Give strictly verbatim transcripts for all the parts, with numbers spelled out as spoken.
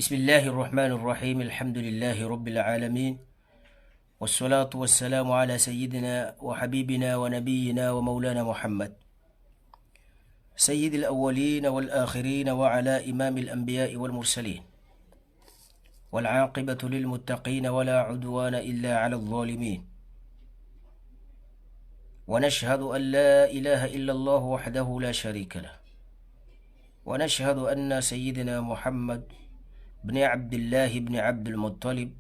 بسم الله الرحمن الرحيم. الحمد لله رب العالمين. والصلاة والسلام على سيدنا وحبيبنا ونبينا ومولانا محمد، سيد الأولين والآخرين، وعلى إمام الأنبياء والمرسلين. والعاقبة للمتقين ولا عدوان إلا على الظالمين. ونشهد أن لا إله إلا الله وحده لا شريك له. ونشهد أن سيدنا محمد بن عبد الله بن عبد المطلب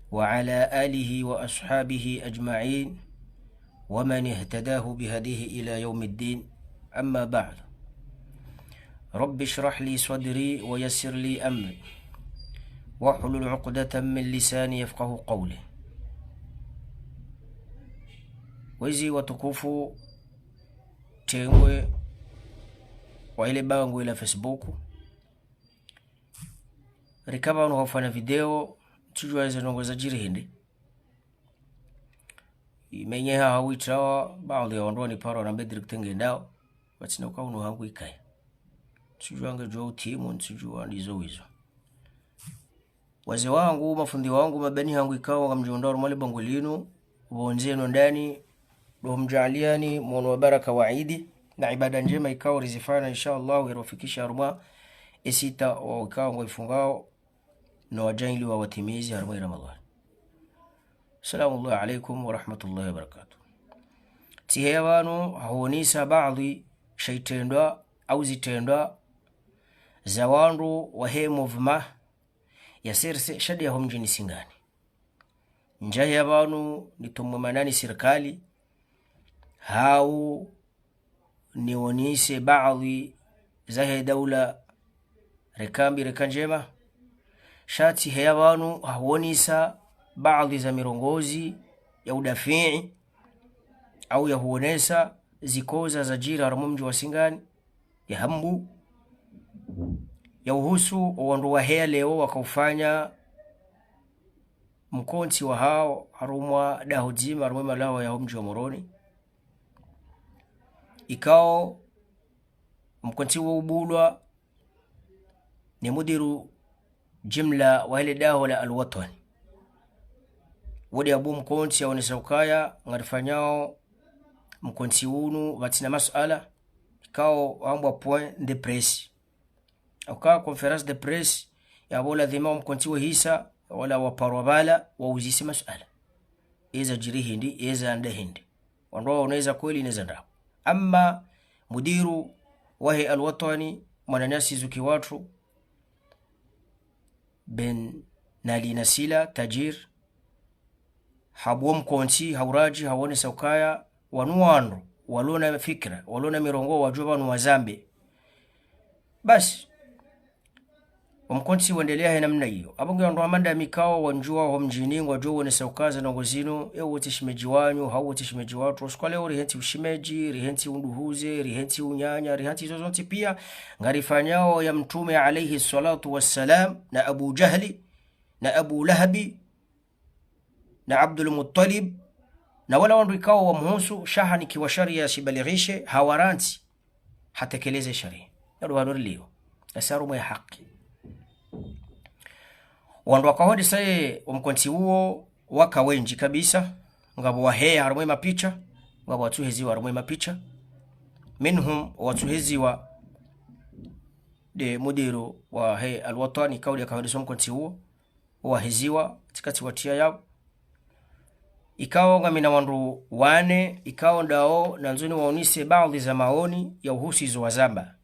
وعلى آله وأصحابه أجمعين ومن اهتداه بهديه إلى يوم الدين. أما بعد. رب اشرح لي صدري ويسر لي أمري واحلل عقدة من لساني يفقهوا قولي. Wezi watukufu, tengwe wa ile bangwe la Facebook. Rika pvanu hufanya video, ntsudjuwa eze ndrongoo zadjiri hindri. Imenyeha hau itrawa, baadhwi ya wandru wanipara wanambia direct ngendao, pvatsina uka unu hangu ikaya. Ntsudjuwa ngedjo utimu, ntsudjuwa ndizo wizo. Wazee wangu, mafundi wangu, mabeni hangu ikao ngamdjo undra harumwa le bangwe linu, pvondze no ndani, ndo mdjaaliani mwono wa baraka wa idi, na ibada ndjema ikao rizifanya, insha Allah, irofikisha harumwa esita wa ikao ngwaifungao, no wadjaaliwa watimizi harumwa i Ramadhani. Salamullahi alaikum wa rahmatullahi wa barakatuh. Tsiheya pvanu hahuonesa baadhwi sha itrendwa au zitrendwa za wandru wahe mouvement ya CRC shadi ya ho mdjini Singani. Ndjaheya pvanu nitrumwe manani sirikali, hau nionese baadhwi zahe daula reka mbi reka ndjema. Sha tsiheya pvanu hahuonesa baadhwi za mirongozi ya udafii au ya huonesa zikoza zadjiri harumwa mdji wa Singani, ya hambu, ya uhusu owandru waheya leo wakaufanya mkontsi wahao harumwa daho dzima harumwa malaho ya ho mdji wa Moroni. Ikao mkontsi wo ubulwa ni mudiru jimla wa hele daho la Al-Watwan. Wo nde abu mkontsi yaonesa ukaya ngarifanyao mkontsi unu pvatsina masuala, ikao wambwa point de presse. Au ka conférence de presse, yapvo ladhima wo mkontsi wehisa, wala waparwa pvala, wauzise masuala. Eza djiri hindri, eza nda hindri. Wandru waonesa kweli neza ndrabo. Amma mudiru wahe Al-Watwan, mwananyasi zuki watru, Ben Ali Nasila, Tajir, habuwa mkontsi, hauradji, hauonesa ukaya, wanu wandru, walona fikira, walona mirongo, wadjuwa pvanu wazambe. Basi, omkontsi wendelea he namna iyo. Apvo nge wandru hama ndami ikao wandjuwa ho mdjini, ngwadjo uonesa ukaya ze ndrongoo zinu, ewe tsi shimedji wanyu, hau tsi shimedji watru. Usiku wa leo rihentsi ushimedji, rihentsi unduhuze, rihentsi unyanya, rihentsi izo zontsi pia, ngarifanyao ya Mtrume alayhi swalatu wassalam, na Abu Jahli, na Abu Lahabi, na Abdul Muttalib, na wala wandru ikao wamhusu, sha hanikiwa sharia shibalighishe, hawarantsi, hatekeleze sharia. Nalo pvanu riliyo, esi harumwa ya haki. Wandru wakahodisa ye omkontsi uwo waka wendji kabisa, ngapvo waheya harumwa ye mapicha, ngapvo watsuheziwa harumwa ye mapicha. Minhum, watsuheziwa nde mudiru wahe Al-Watwan, ikao nde yakahodisa omkontsi uwo, waheziwa, tsikatsi watriya yapvo. Ikao ngamina wandru wane, ikao ndao nandzo niwaonese baadhwi za maoni ya uhusu izo wazamba.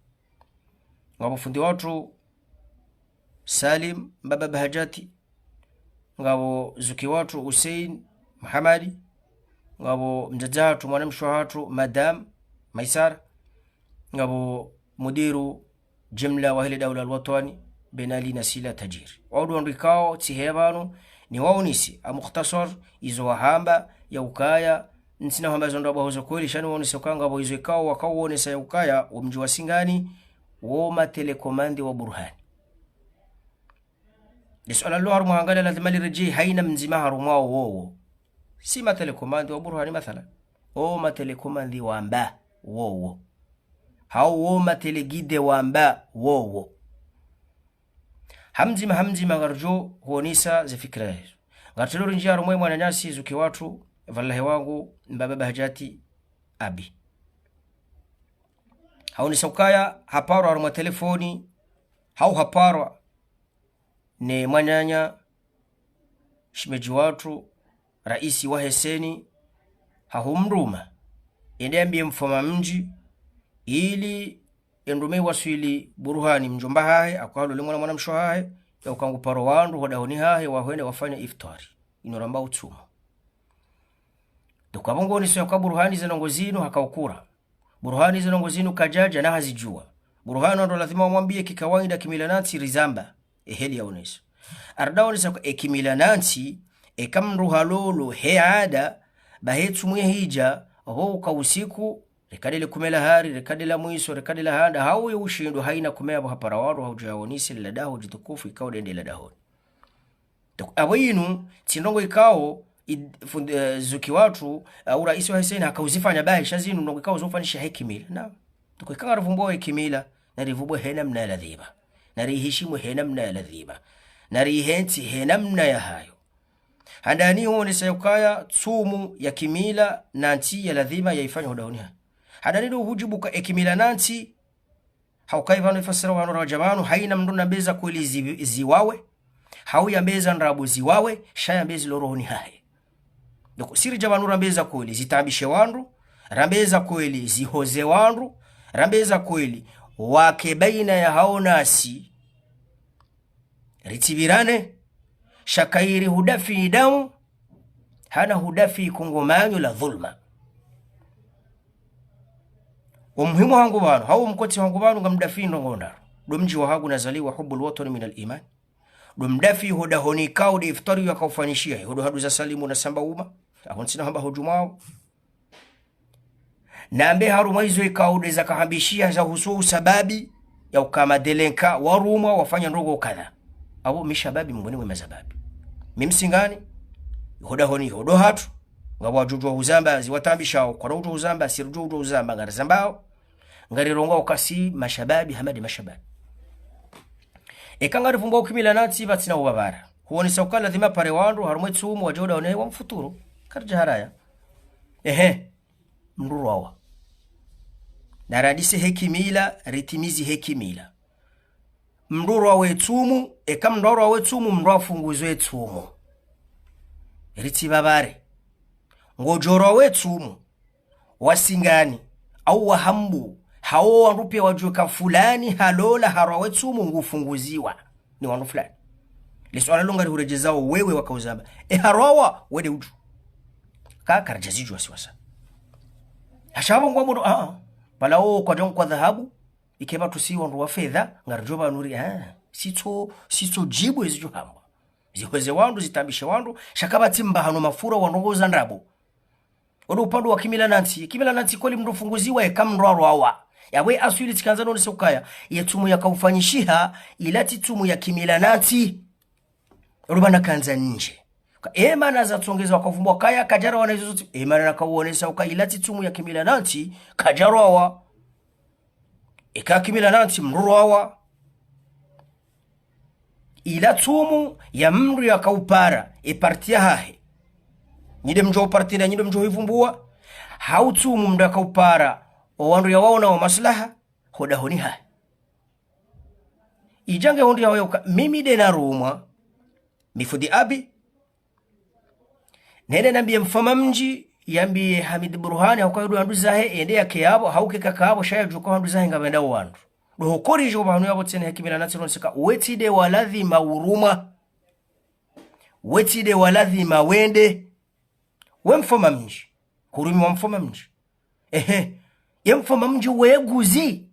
Ngapvo fundi watru Salim, Mbaba Bahajati, ngapvo zuki watru Hussein Muhamadi, ngapvo mdzadze hatru, mwanamshe hatru, Madame Maisara, ngapvo mudiru jimla wa hele daula Al-Watwan, Ben Ali Nasila Tajir. Wao nde wandru ikao tsiheya pvanu niwaonese, ha mukhtasar, izo wahamba ya ukaya, ntsina hamba zo ndrabo hau zo kweli, sha niwaonese ukaya ngapvo izo ikao wakauonesa ya ukaya, wo mdji wa Singani, wo ma télécommande wa Burhani. Nde suala lilo harumwa hangaliya ladhima liredjeyi haina mdzima harumwa wowo. Si ma télécommande wa Burhani mathalan. O ma télécommande wamba wowo. Hau wo ma téléguidé wamba wowo. Hamdzima, hamdzima ngaridjo huonesa ze fikira yahizo. Ngaritelo rindjia harumwa ye mwananyasi zuki watru, pvalahe wangu, mbaba Bahajati, Abi. Haonesa ukaya, haparwa harumwa telefoni, hau haparwa ne mwananya, shemedji watru, raisi wahe CENI, hahumruma. Yende yambiye mfoma mdji, ili ye ndrume iwaswili Buruhani mdjomba hahe, akwa halole mwana mwanamshe hahe, ya uka ngu paro wandru, hodahoni hahe, wahwende wafanye iftwari. Inu ramba utsumu. Ndo ukaya pvo ngonesao yaka Buruhani ze ndrongoo zinu hakaukura. Buruhani ze ndrongoo zinu kadjadja na hazidjuwa. Buruhani wandru lazima wamwambiye kikawaida kimila na ntsi rizamba. Eheli yaonesa. Arda onesa kwa ekimila na ntsi, eka mndru halolo, he ada, bahi tsumu yahidja, opvo uka usiku, reka ndele kume la hari, reka ndela mwiso, reka ndela handa, hau ye ushindo haina kume apvo hapara wandru, haudja yaonese lila daho djitukufu, ikao ndende la dahoni. Donc, apvo inu, tsi ndrongoo ikao, id-, fund-, eh, zuki watru, eh, uraisi wahe CENI hakauzifanya bahi, sha zinu ndrongoo ikao zofanyisha he kimila. Na, donc, ika ngarivumbuao ye kimila, narivumbuwe he namna ya ladhima. Narihishimu he namna ya ladhima. Narihentsi he namna yahayo. Handani huonesa yukaya tsumu ya kimila na ntsi ya ladhima yaifanya hodahoni hahe. Handani ndo hudjibu ka ekimila na ntsi, hauka ipvanu ifasira wanu raja pvanu, haina mndru nambeza kweli zi-, ziwawe, hau yambeza ndrabo ziwawe, sha yambezi lo rohoni hahe. Donc, si rija pvanu rambeza kweli zitaabishe wandru, rambeza kweli zihoze wandru, rambeza kweli wake baina yahao nasi, ritsipvirane, sha kayiri hudafi idamu, hana hudafi ikungumanyo la dhulma. Omuhimu hangu pvanu, hau omkotsi hangu pvanu ngamdafi ndrongoo ndraru. Ndo mdji wahangu nazaliwa, حب الوطن من الإيمان. Ndo mdafi hodahoni ikao nde iftwari yakaufanyishiha, hodo hadu za salimu na samba uma. Aho ntsina hamba hodjumwao. Nambe harumwa izo ikao nde zakahambishiha zahusu usababi ya uka madelenka, warumwa, wafanya ndrongoo kadha. Apvo mi shababi mngoni mwe mazababi. Mi Msingani, hodahoni, hodo hatru. Ngapvo wadjudjuwa huzamba, ziwataabishao, kwana udjuwa huzamba, si ridjuwa udjuwa huzamba, ngarizambao. Ngarirongoa uka si mashababi, hama nde mashababi. Eka ngarivumbuao kimila na ntsi pvatsina upvapvara. Huonesa uka ladhima pare wandru, harumwa etsumu, wadje hodahoni wamfuturu. Karija haraya. Ehe. Mndru rwawa. Narandise he kimila, ritimizi he kimila. Mndru rwawa etsumu, eka mndru rwawa etsumu, mndru afunguzwe etsumu. Ritsipvapvare. Ngodjo rwawa etsumu, wa Singani, au wa Hambu, hau wandru pia wadjuwe ka fulani halola harwawa etsumu ngufunguziwa ni wandru fulani. Le suala lo ngarihurejezao wewe wakauzamba. E harwawa, wende udju. Ka, karidja zidjuwa si wasa. Hasha pvo ngwambo, ah, ah. Pvala o kwadja nkwa dhahabu, ike pvatsu si wandru wa fedha, ngaridjo pvanu ri, ah. Sitso, sitso djibu ezidjo hambwa. Zihoze wandru, zitaabishe wandru, sha kapvatsi mbahano mafura wandru ngoza ndrabo. Odo upande wa kimila na ntsi. Kimila na ntsi kweli mndru ufunguziwa eka mndru arwawa. Yapvo ye aswili tsikandza nonese ukaya, ye tsumu yakaufanyishiha, ila tsi tsumu ya kimila na ntsi. Odo pvanu kandza ndje. Ka, e mana zatsongeza wakavumbua kaya kadjarwawa na izo zontsi. E mana nakauonesa uka ila tsi tsumu ya kimila na ntsi, kadjarwawa. Eka kimila na ntsi mndru rwawa. Ila tsumu ya mndru yakaupara, e parti yahahe. Nyi nde mdjo parti na nyi nde mdjo hivumbua. Hau tsumu mndru yakaupara, o wandru yawaona wa maslaha, hodahoni hahe. Idja nge hundru yawe uka, mimi nde narumwa, mi fundi Abi, nende nambiye mfoma mdji, yambiye Hamid Burhani, hauka yudu handru zahe, yende yake yapvo, hauka eka kapvo, sha yadjuwa uka handru zahe ngapvendao wandru. Ndo ho corrige opvahanu yapvo tsena he kimila na ntsi ronse ka, wetsi nde wa ladhima urumwa. Wetsi nde wa ladhima wende. We mfoma mdji. Hurumiwa mfoma mdji. Ehe. Ye mfoma mdji we guzi.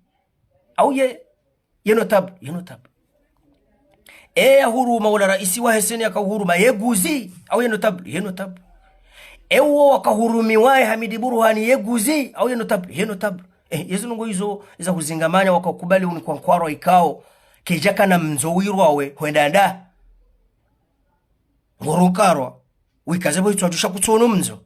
Au ye, ye notable, ye notable. E yahuruma ula raisi wahe CENI yakauhuruma, ye guzi. Au ye notable, ye notable. E uwo wakahurumiwa ye Hamid Burhani, ye guzi. Au ye notable, ye notable. Eh, yezi ndrongoo izo, iza huzingamanya wakakubali unikwa nkwaro ikao. Kedjakana mndzo wirwawe, hwenda nda. Ngoro nkarwa. Wikaze pvo itswadjusha kutsono mndzo.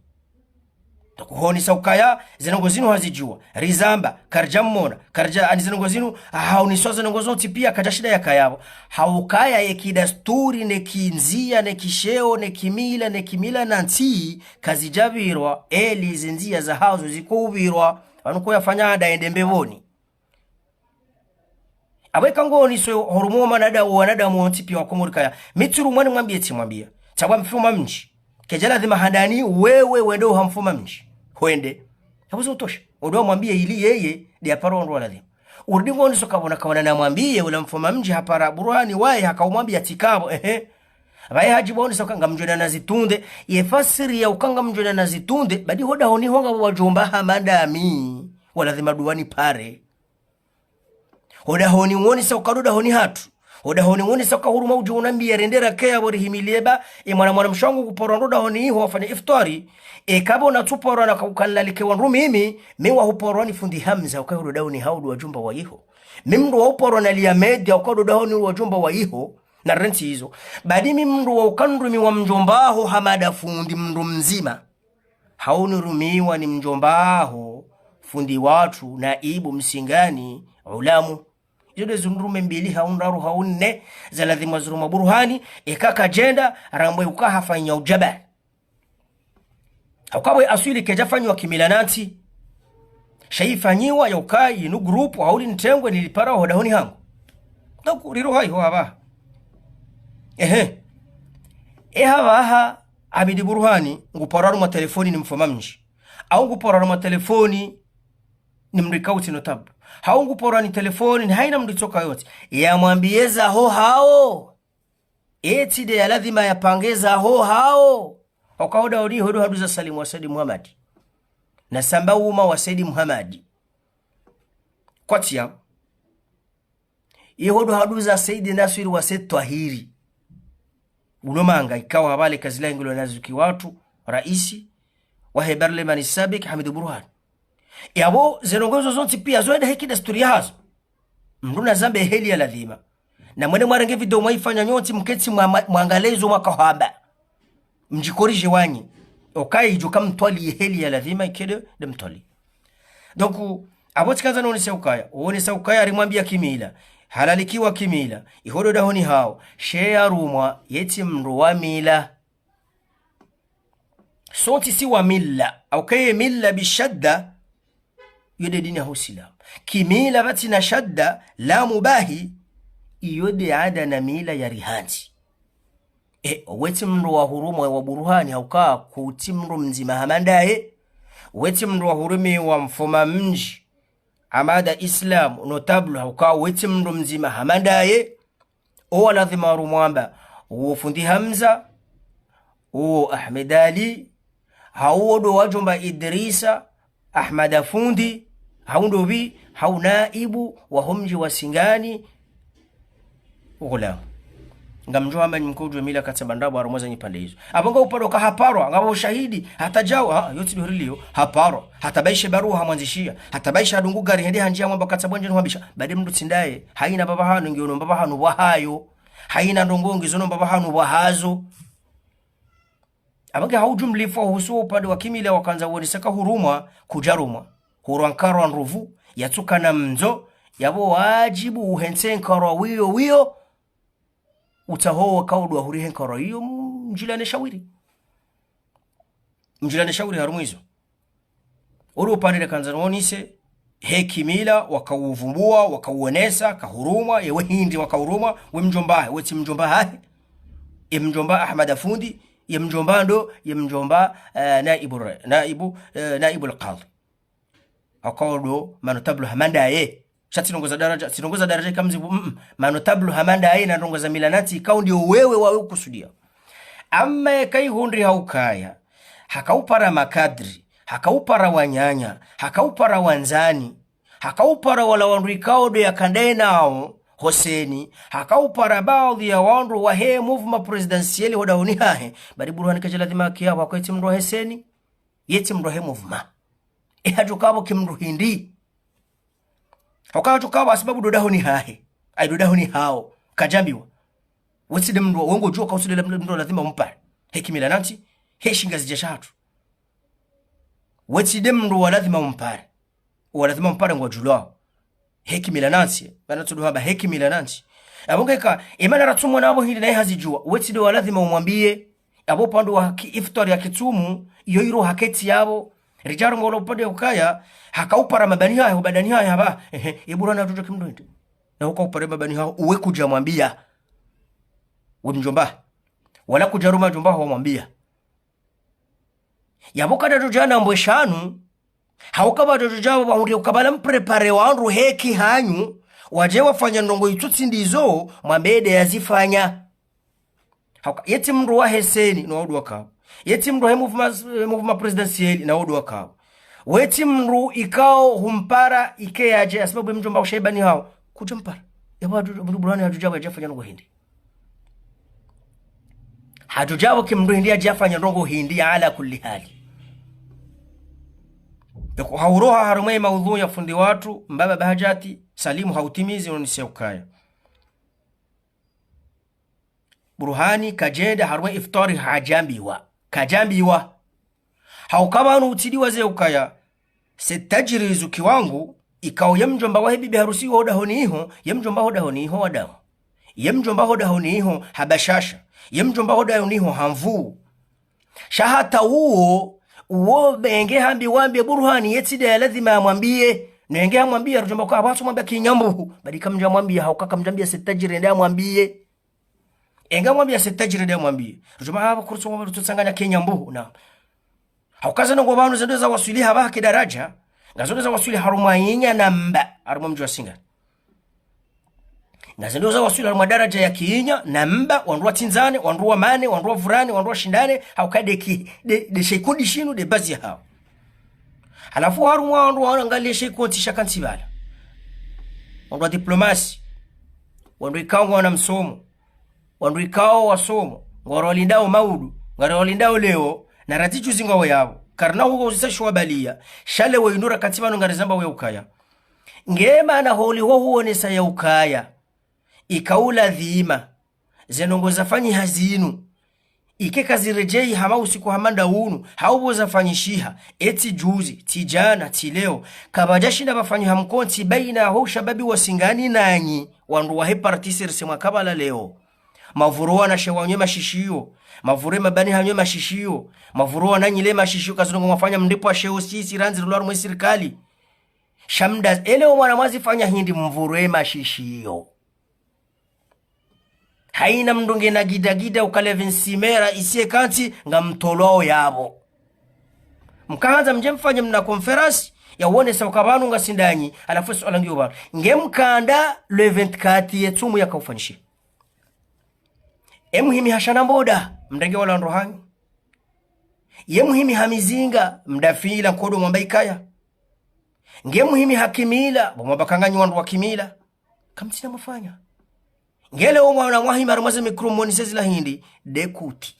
Donc, honesa ukaya, ze ndrongoo zinu hazidjuwa. Rizamba, karidja mmona, karidja, ani ze ndrongoo zinu, haoneswa ze ndrongoo zontsi pia, kadja shinda yakaya pvo. Haukaya ye kidasturi, ne kindzia, ne kisheo, ne kimila, ne kimila na ntsi, kazidjapvirwa, eli ze ndzia zahazo zikoupvirwa, pvanu ko yafanya hada yende mbepvoni. Apvo eka ngonisao hurumwa wanadamu, wanadamu wontsi pia wa Komori kaya. Mi tsurumwa nimwambie tsimwambia. Tsapvwa mfuma mdji. Kedja ladhima handani wewe wende uha mfuma mdji. Hwende. Yapvo zo utosha. Ndo wamwambie ili yeye, nde yaparo ndo ladhima. Urudi ngonisao kapvona kapvona namwambie, ula mfuma mdji hapara Burhani waye, hakaumwambia tsi kapvo, ehe. Pvaye hadjibu ngonisao uka ngamdjo enda nazitunde, ye fasiri ya uka ngamdjo enda nazitunde, badi ho dahoni ho ngapvo wadjomba hama ndami. Waladhima ndo wanipare. Ho dahoni ngonisao uka ndo dahoni hatru. Ho dahoni ngonisao uka hurumwa udjo unambia rende rake yapvo rihimilie ba, e mwana mwana mshe wangu kuporwa ndo dahoni iho wafanya iftwari. Eka pvo natsuporwa na kaukanlalike wandru mimi, mi wahuporwa ni fundi Hamza, uka ndo dahoni hao ndo wadjomba wa iho. Mi mndru wahuporwa na Liamedi, uka ndo dahoni wadjomba wa iho, na rentsi izo. Badi mi mndru wa ukandrumi wa mdjomba haho Hamada fundi mndru mdzima. Hau nirumiwa ni mdjomba haho, fundi watru, naibu msingani, ulamu. Izo nde zindrume mbili, hau ndraru, hau nne, zaladhima zirumwa Burhani, eka kadjenda, rambwe uka hafanya udjabari. Hauka pvo aswili kedja fanyiwa kimila na ntsi. Sha ifanyiwa ya uka inu groupe, hau li ntrengwe nilipara ho dahoni hangu. Donc, riro hayi ho apvaha. Ehe. E apvaha, Hamada Burhani, nguporwa harumwa telefoni ni mfuma mdji. Au nguporwa harumwa telefoni ni mndru ikao tsi notable. Hau nguporwa ni telefoni ni haina mndru itsoka yontsi. Yamwambie zaho hao. Etsi nde yaladhima yapange zaho hao. Uka ho dahoni ho ndo haduza Salim wa Said Mohamed. Na Samba Uma wa Said Mohamed. Kwatsi ya. Iho ndo haduza Said Naswiri wa Said Twahiri. Ulo manga ikao pvale kazila ingilo nazuki watru, raisi, wahe parlemani sabik, Hamada Burhani. Yapvo, ze ndrongoo zo zontsi pia, zo enda he kidasturi yahazo. Mndru nazambe heli yaladhima. Na mwende mwarenge video mwaifanya nyontsi mketsi mwa-, mwa-, mwangalie zo mwakahamba. Mdjikorije wanyi. Uka idjo ka mtwali heli yaladhima ikede nde mtwali. Donc, apvo tsikandza nonese ukaya. Uonesa ukaya rimwambia kimila. Halalikiwa kimila. Iho ndo dahoni hao. Sha ye yarumwa, yetsi mndru wa mila. Sontsi si wa mila, au kaye mila bishadda, iyo nde dini ya Usilamu. Kimila pvatsina shadda, la mubahi, iyo nde ada na mila ya rihantsi. E, wetsi mndru wa hurumwa wa Burhani, hauka kutsi mndru mdzima hama ndaye. Wetsi mndru wa hurumiwa mfuma mdji, Hamada Islam, notable, hauka wetsi mndru mdzima hama ndaye. Owa ladhima rumwamba, uwo fundi Hamza, uwo Ahmed Ali, hau wo ndo wadjomba Idrisa, Ahmada fundi, hau ndopvi, hau naibu, waho mdji wa Singani, ugula. Ngamdjo hamba nyi mkodjwe mila katsamba ndrabo harumwa za nyi pande izo. Apvo nga uparo ka haparwa, ngapvo ushahidi, hata djawa, ha, yotsi ndo rilio, haparwa, hata baishe barua hamwandzishia, hata baishe hadungu gari hende handjia mwamba katsamba ndje nuhambisha, badi mndru tsi ndaye, haina mbapvahanu, ngiono mbapvahanu pvwahayo, haina ndrongoo ngizono mbapvahanu pvwahazo. Apvo nge ha ujumlifu wa uhusu upande wa kimila wakandza uonesa ka hurumwa, kudjarumwa. Hurwa nkarwa ndrovu, yatsukana mndzo, yapvo wadjibu uhentse nkarwa wiyo wiyo, utsaho waka udwa hurihe nkarwa iyo, mdjilane shawiri. Mdjilane shawiri harumwa izo. Uri upande nakandza nuonese, he kimila, wakauvumbua, wakauonesa, kahurumwa, ye we hindri wakahurumwa, we mdjomba hahe, we tsi mdjomba hahe. Ye mdjomba Ahmada fundi, ye mdjomba ndo, ye mdjomba, eh, naibu re-, naibu, eh, naibu al-kadhi. Hauka wo ndo manotablu hama ndaye. Sha tsi ndrongoo za daraja, tsi ndrongoo za daraja ika mzibu, mm, mm. Manotablu hama ndaye na ndrongoo za mila na ntsi, ikao ndio wewe wawe ukusudia. Amma yeka ihundri haukaya, hakaupara makadri, hakaupara wananya, hakaupara wandzani, hakaupara wala wandru ikao ndo yakandaye nao, ho CENI, hakaupara baadhi ya wandru wahe mouvement présidentiel ho dahoni hahe, badi Burhani kadja ladhima kiya wakao yetsi mndru wahe CENI, yetsi mndru wahe mouvement. E hadjo kapvo ki mndru hindri. Hauka hadjo kapvo hasibabu ndo dahoni hahe. Ayi ndo dahoni hao. Kadjambiwa. Wetsi nde mndru, we ngodjuwa ka utsi nde mndru ladhima umpare. He kimila na ntsi, he shingazidja shatru. Wetsi nde mndru wa lazima umpare. Wa lazima umpare ngwadjulwao. He kimila nantsi. Mana tsudu hamba he kimila nantsi. Apvo ngeka, emana ratsumwa napvo hindri naye hazidjuwa. Wetsi nde wa lazima umwambiye. Apvo upande wa ki-, iftwari ya kitsumu, iyo iro haketsi yapvo. Ridjaro ngolo upande ya ukaya, hakaupara mabani hahe, ubadani hahe hamba, ehe, e Burhani hadjudjuwa ki mndru hindri. Na ukaupare mabani haho, uwe kudjamwambiya. We mdjomba. Wala kudjaruma mdjomba haho wamwambiya. Yapvo kadjadjo djana mbwe shanu, hauka pvadjodjo djapvo pvahundre ukabala mprepare wandru heki hanyu, wadje wafanya ndrongo itsutsi ndizo, mwambe nde yazifanya. Hauka, yetsi mndru wahe CENI, no wandru wakapvo. Yetsi mndru wahe mouvement, mouvement présidentiel, na wandru wakapvo. Wetsi mndru ikao humpara ike yadje, hasibabu ye mdjomba usha ibani haho. Kudjampara. Yapvo hadju-, Burhani hadjudjapvo yadje yafanya ndrongo hindri. Hadjudjapvo ki mndru hindri yadje yafanya ndrongo hindri ala kulli hali. Peko hauroha harumwa ye maudhui ya fundi watru, mbaba Bahajati, Salimu hautimizi unise ukaya. Burhani kadjenda harumwa iftwari hadjambiwa. Kadjambiwa. Hauka pvanu utsidiwa ze ukaya, se tajiri zuki wangu, ikao ye mdjomba wahe bibi harusi ho dahoni iho, ye mdjomba ho dahoni iho wadamu. Ye mdjomba ho dahoni iho habashasha. Ye mdjomba ho dahoni iho hamvu. Sha hata uwo, uwo benge hambi wambiye Burhani yetsi nde ya lazima yamwambiye. Nenge hamwambiya, rudjomba uka, apvo hatsumwambiya kinyambuhu. Badi kamdjamwambiya, hauka kamdjambiya se tajiri nde yamwambiye. Enga mwambiya se tajiri nde yamwambiye. Rudjomba apvo kurutso mwambiya rutso tsanganya kinyambuhu, na. Hauka ze ndrongo pvanu zendo zawaswili hapvaha ki daraja, ngazondo zawaswili harumwa inya na mba, harumwa mdji wa Singani. Ngazendo zawaswili harumwa daraja ya kiinya na mba, wandru watsindzane, wandru wamane, wandru wavurane, wandru washindane, hauka nde ki-, nde, nde she ikodi shinu, nde bazi yahao. Halafu harumwa wandru waangaliye she ikodi shaka ntsi pvala. Wandru wa diplomasi, wandru ikao ngwana msomo, wandru ikao wasomo, ngwaro walindao maudu, ngwaro walindao leo, na ratsi juzi ngwawo yapvo. Karina huko uzisa shuwa baliya, sha leo inu rakati pvanu ngarizamba we ukaya. Nge mana holi ho huonesa ya ukaya. Ika uladhima. Ze ndrongo zafanyiha zinu. Ike kaziredjeyi hama usiku hama nda unu, hau pvo zafanyishiha, etsi juzi, tsi djana, tsi leo, kapvadjashinda pvafanyiha mkontsi bayina ho ushababi wa Singani nanyi, wandru wahe parti C R C mwakapvala leo. Mavure wanashe wanyu mashishiyo, mavure mabani hanyu mashishiyo, mavure wananyi le mashishiyo, kazi ndrongo mwafanya mndripvwa sheo sisi randzi rulwa harumwa ye sirikali. Sha mda, ele omwana mwazifanya hindri mvure mashishiyo. Hayina mndru ngena gidagida ukale vingt-six mai ra isiye kantsi ngamtolwao yapvo. Mkahandza mdje mfanye mna conférence ya uonesa uka pvanu ngasi ndanyi, halafu esuala ngiyo pvanu. Nge mkanda le vingt-quatre ye tsumu yakaufanyishiha. Emuhimi ha shana mboda, mdrenge wala wandru hanyu. Ye muhimi ha mizinga, mdafila nkodo mwamba ikaya. Nge muhimi ha kimila, bo mwamba kanganyi wandru wa kimila. Kamtsina mafanya. Ngele omwana mwahima harumwa ze micro moni sezi la hindri, nde kuti.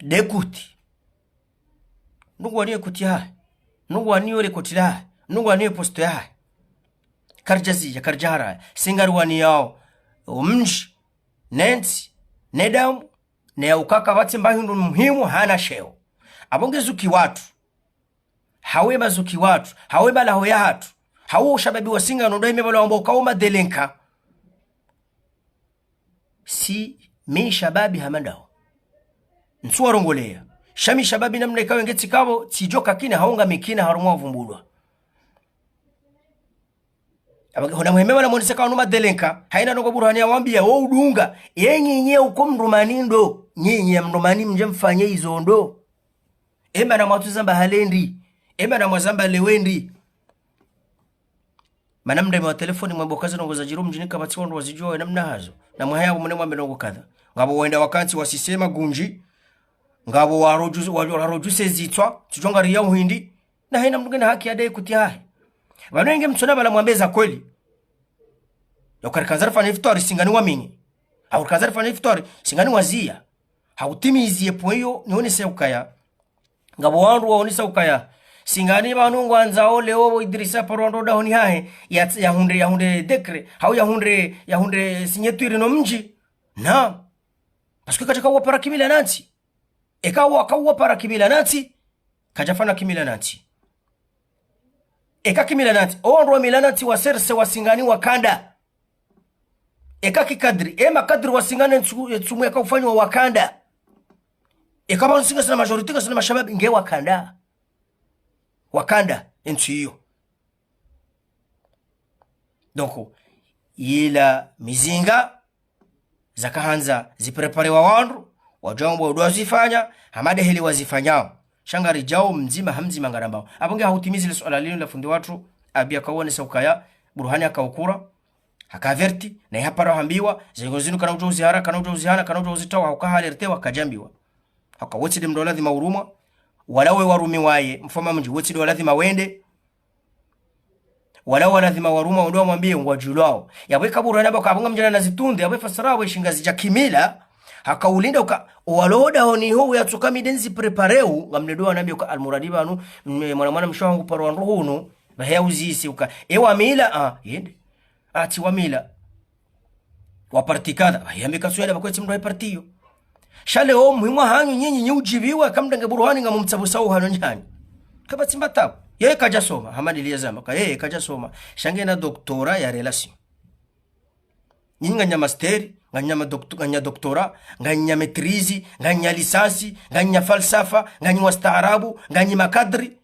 Nde kuti. Nungu waniye kuti yahe. Nungu waniye le koti lahe. Nungu waniye posto yahe. Karidjaziya, karidjaharaya. Singari waniyao. Omdji. Nentsi. Nedamu. Ne ya ukaka pvatsi mba hindru muhimu hana sheo. Apvo nge zuki watru. Hawe mazuki watru, hawe malaho yahatru, hawe ushababi wa Singano ndo ime pvala wamba ukao madelenka. Si mi shababi hama ndawo. Ntsu warongoleya. Sha mi shababi namna ikao nge tsikapvo, tsidjo kakina haunga mikina harumwa wavumbulwa. Aba hona muheme pvala monise ka wanu madelenka, hayina ndrongo Burhani ya wambiya, wo udunga, ye nyinyi uko mdrumani ndo, nyinyi ya mdrumani mdje mfanye izo ndo. Ema na mwatsu zamba hale ndri, ema na mwazamba lewe ndri. Mana mndeme wa telefoni mwambe uka ze ndrongo zadjiri omdjini kapvatsi wandru wazidjuwa we namna hazo. Na mwahaya apvo mune mwambe ndrongo kadha. Ngapvo wenda wakantsi wasise magundji, ngapvo warodju-, wa-, warodjuse zitswa, tsudjo ngariya uhindri, na hayina mndru ngena haki ya dayi kuti hahe. Pvanu nge mtsona pvala mwambe za kweli. Ya uka rikandza rifanye ifutwari Singani waminyi. Au rikandza rifanye ifutwari Singani waziya. Hautimizi ye pweyo, nionese ukaya. Ngapvo wandru waonesa ukaya. Singani pvanu ngwandzao leo pvo Idrisa paro wandru dahoni hahe, ya, yahundre, yahundre décret, hau yahundre, yahundre signature no mdji. Na. Parce que katsaka wapara kimila nantsi. Eka waka wapara kimila na ntsi, kadjafana kimila na ntsi. Eka kimila na ntsi, o wandru wa mila na ntsi wa serse wa Singani wakanda. Eka kikadri, e makadri wa Singani ntsu-, ntsumu yaka ufanywa wakanda. Eka pvanu si ngasina majorité, ngasina mashababi, nge wakanda. Wakanda, entsu iyo. Donc, yila mizinga, zaka handza zipréparé wa wandru, wadjombo ndo wazifanya, hama nde heli wazifanyao. Sha ngaridjao mdzima ha mdzima ngarambao. Apvo nge hahutimizi le suala linu la fundi watru, apvo yakawonesa ukaya, Burhani hakaukura, haka averti, na ihapara hambiwa, zengo zinu kana udjo uzihara, kana udjo uzihana, kana udjo uzitawa, hauka ha alertewa, kadjambiwa. Hauka wetsi nde mndru wa ladhima urumwa, wala we warumiwaye, mfoma mdji, wetsi nde wa ladhima wende, wala wa ladhima warumwa, wende wamwambiye ngwadjulwao. Yapvo eka Burhani hamba ka apvo ngamdjana na zitunde, yapvo fasara we shinga zidja kimila, haka ulinda uka, walo hodahoni ho uyatsuka mi nde nizipréparé u, ngamledo wanambiye uka almuradi pvanu, m-, mwana mwana mshe wahangu paro wandru hunu, pvahe ya uzisi uka, e wa mila, ah, yende. Atsi wa mila. Wa parti kadha, yambe ka suala pvakwetsi mndru wa parti iyo. Sha leo muhimu hanyu nyinyi nyi udjibiwa, kamdenge Burhani ngamumtsabusa uhano nyanyi. Kapvatsi mba tabu. Yeye kadjasoma, Hamadi Liyazama, ka yeye kadjasoma. Sha ngena doctorat ya relation. Nyinyi nganya master, nganya ma docto-, nganya doctorat, nganya maîtrise, nganya licence, nganya falsafa, nganya wastaarabu, nganya makadri.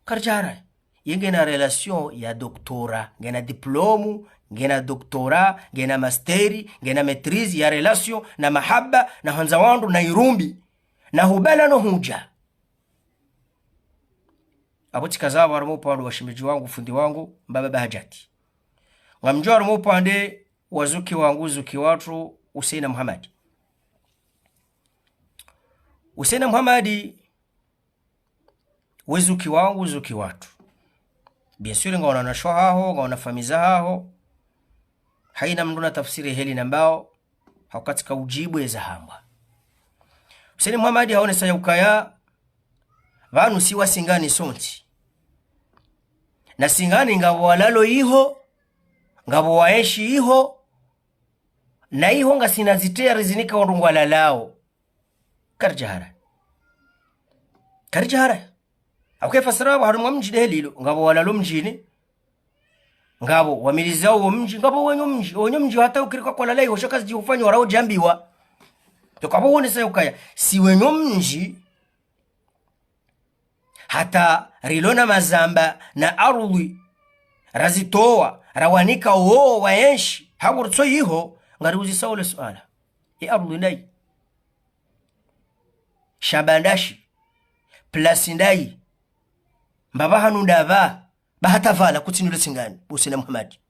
Karidjahara. Ye ngena relation ya doctorat, ngena diplôme, ngena doctorat, ngena master, ngena maîtrise ya relation, na mahaba, na handza wandru, na irumbi, na hubala no hudja. Apvo tsikaza apvo harumwa upande wa shemedji wangu, fundi wangu, mbaba Bahajati. Ngamdjo harumwa upande wa zuki wangu, zuki watru, Huseina Muhamadi. Huseina Muhamadi, we zuki wangu, zuki watru. Bien sûr, ngawona wanashe wahaho, ngawona famiyi zahaho. Haina mndru na tafsiri heli nambao, hauka tsika udjibu eza hambwa. Huseina Muhamadi haonesa ya ukaya, pvanu si wa Singani sontsi. Na Singani ngapvo walalo iho, ngapvo waenshi iho, na iho ngasina ziteya rizinika wandru ngwalalao. Karidjahara. Karidjahara. Hauka fasara apvo harumwa mdji nde heli ilo, ngapvo walalo mdjini, ngapvo wamilizao wo mdji, ngapvo wenye mdji, wenye mdji hata ukiri kwa kwalala iho sha kazidji ufanywa rao djambiwa. Tokapvo wonesa ya ukaya, si wenye mdji, hata rilo na mazamba na ardhwi, razitowa, rawanika wo waenshi, hapvo ritso iho, ngariuzisa ole suala. E ardhwi ndayi? Shamba ndashi? Place ndayi? Mbapvi hanu ndapvi? Ba hata pvala, kutsina ule Singani, Huseina Muhamadi.